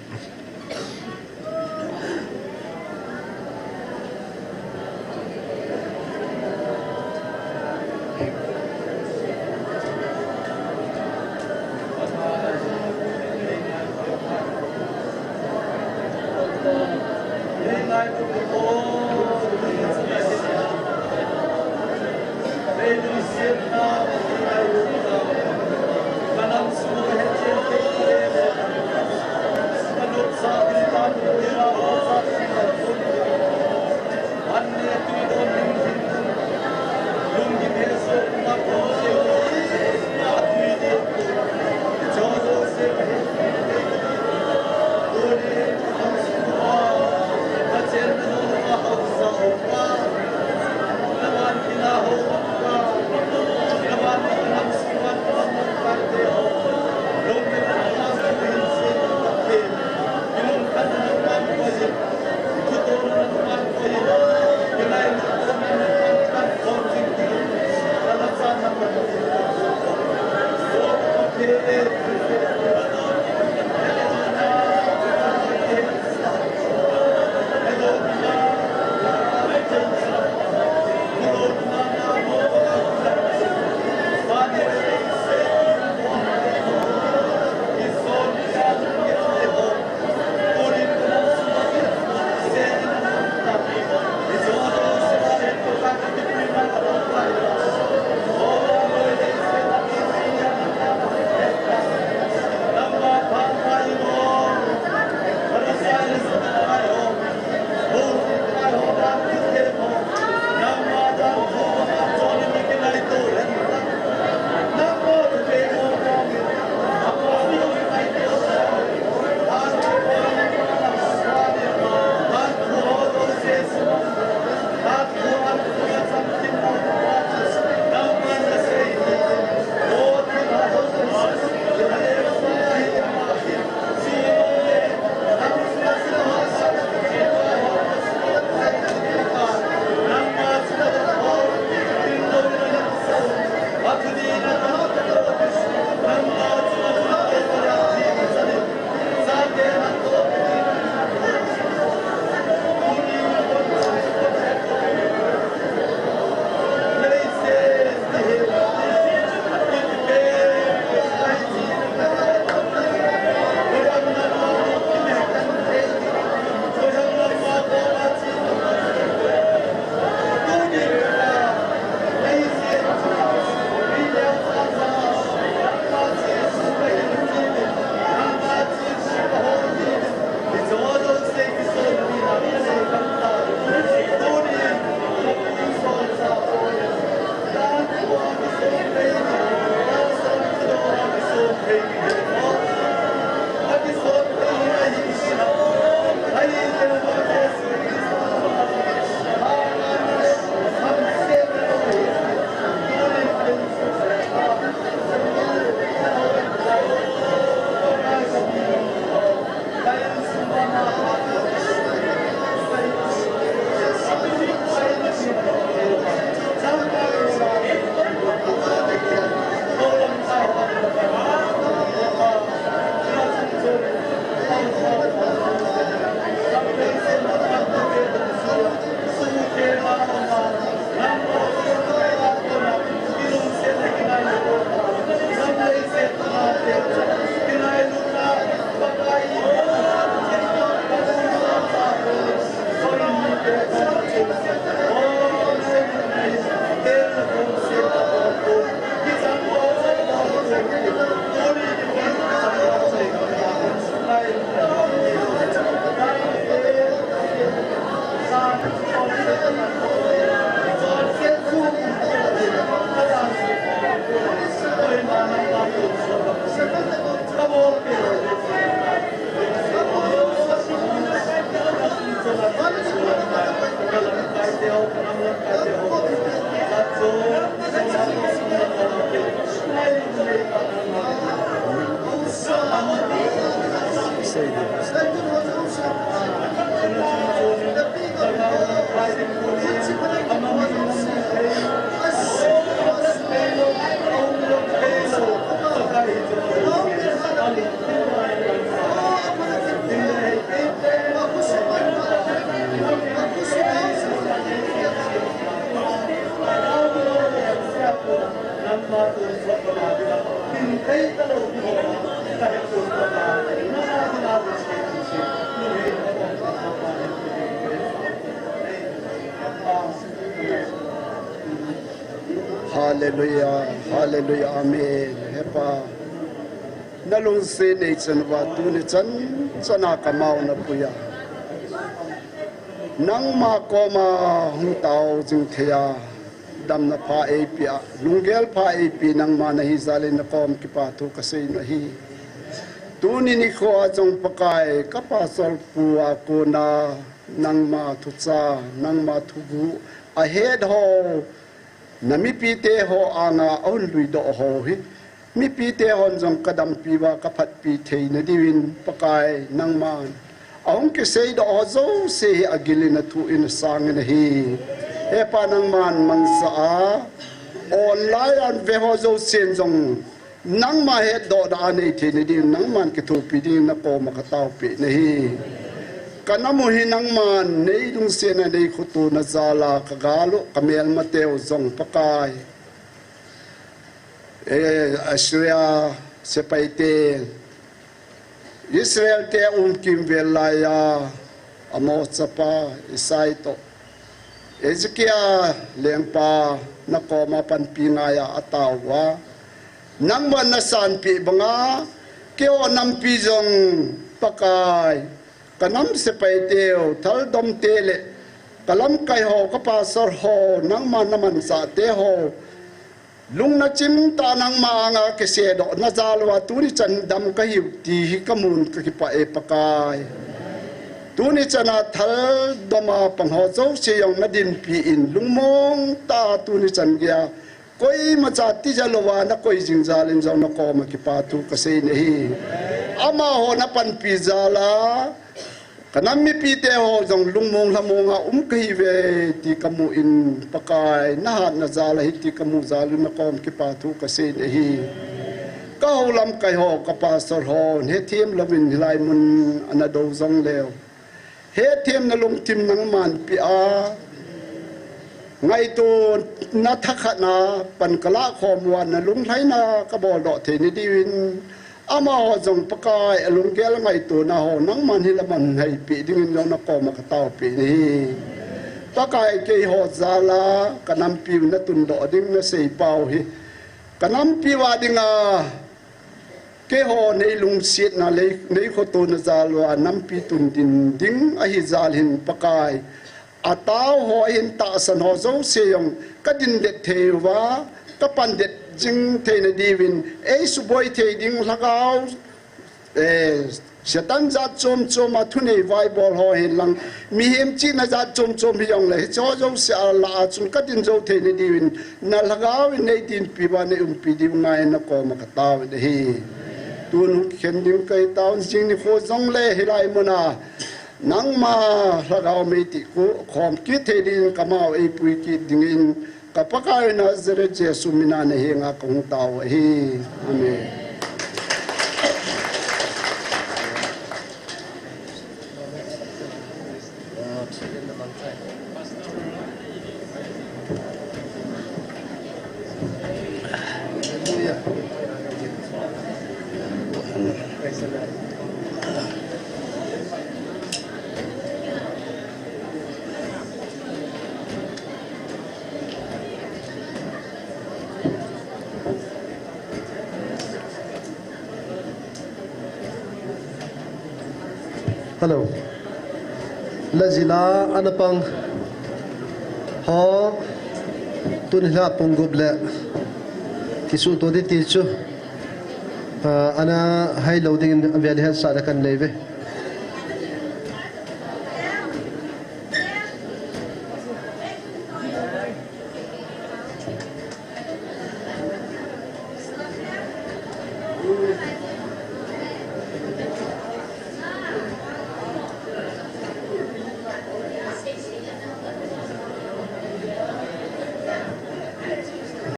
Hallelujah, hallelujah, amen. He Pa, na lungset nei chan uva tuni chan chana ka mao na puiya. Nangma koma hung tao jing theiya, damna pha eipea, lunggel pha eipea, nangma nahi jal in na kom kipa thu ka sei nahi. Tuni nikho a jong Pakai, ka pastor pu a kona, nangma thucha, nangma thuguh, ahet ho, na mipite ho anga ahung luidoh ho hi, mipite hon jong ka dampi uva ka phatpi theina diuvin Pakai nangman ahung kiseidoh ho jouse hi agil in athu in asang in ahi. He Pa nangman mangcha a, online a ve ho jousen jong nangma hetdohna anei theina diuvin nangman kithopi dingin na koma ka taopi nahi. Ka nam u hi nangman nei lungsetna nei khotona jal a ka gal u ka melmateu jong Pakai, eh, Assyria sepaite, Israel te um kimvel laiya, Amos chapa Isai toh, Hezekiah lengpa na koma panpi ngaiya atao uva, nangman na sanpeh banga, keiho nampi jong Pakai, ka nam sepaiteu, thaldom te le ka lamkai ho, ka pastor ho, nangman na manchah te ho, lung na chimtah nangma anga kisedohna jal uva tuni chan dam ka hiu ti hi ka mun ka kipah e Pakai. Tuni chana thaldom a pang ho jouse jong na dinpi in lungmong tah a tuni chan geiya koimacha tija louva na koi jing jal in jong na koma kipa thu ka sei nahi. Amaho na panpi jal a, ka nam mipite ho jong lungmong lhamong a um ka hiuve ti ka mu in Pakai, na hatna jal a hiti ka mu jal in na kom kipa thu ka sei nahi. Ka hou lamkai ho, ka pastor ho, hethem louvin hilai mun ana dou jong leu, hethemna lungthim nangman pea, ngaitona thakhatna pan ka lahkhom uva na lunglhaina ka boldoh theina diuvin, amaho jong Pakai alunggel ngaitona ho nangman hilam a hung haipeh dingin jong na koma ka taopi nahi. Pakai keiho jal a ka nampiu na tundoh ding na seipau hi, ka nampiu a dinga keiho nei lungsetna, nei, nei khotona jal uva nampi tun din ding ahi jal hin Pakai, atao ho ahin tahsan ho jouse jong ka dindet thei uva, ka pandet jing theina diuvin, ei suboi thei ding lhagao, eh, Satan jat chom chom a thunei vaibol ho hilang, mihem chihna jat chom chom hijongle, hicheho jouse a lah a chun ka din jou theina diuvin, na lhagao in nei dinpi uva, nei umpi diu ngai na koma ka taovin ahi. Tun hung kikhen ding ka hi taovin, jing nikho jongle hilai mun a nangma lhagao mei tih khu khom kit thei dingin ka mao eipui kit dingin ka Pakai Nazareth Jesu mina na henga ka hung tao ahi. Amen. Hello. La jila ana pang ho, tun hla pung gup le kisuto di ti chu, ah, ana hai lo ding in avel hetsahna kan nei ve.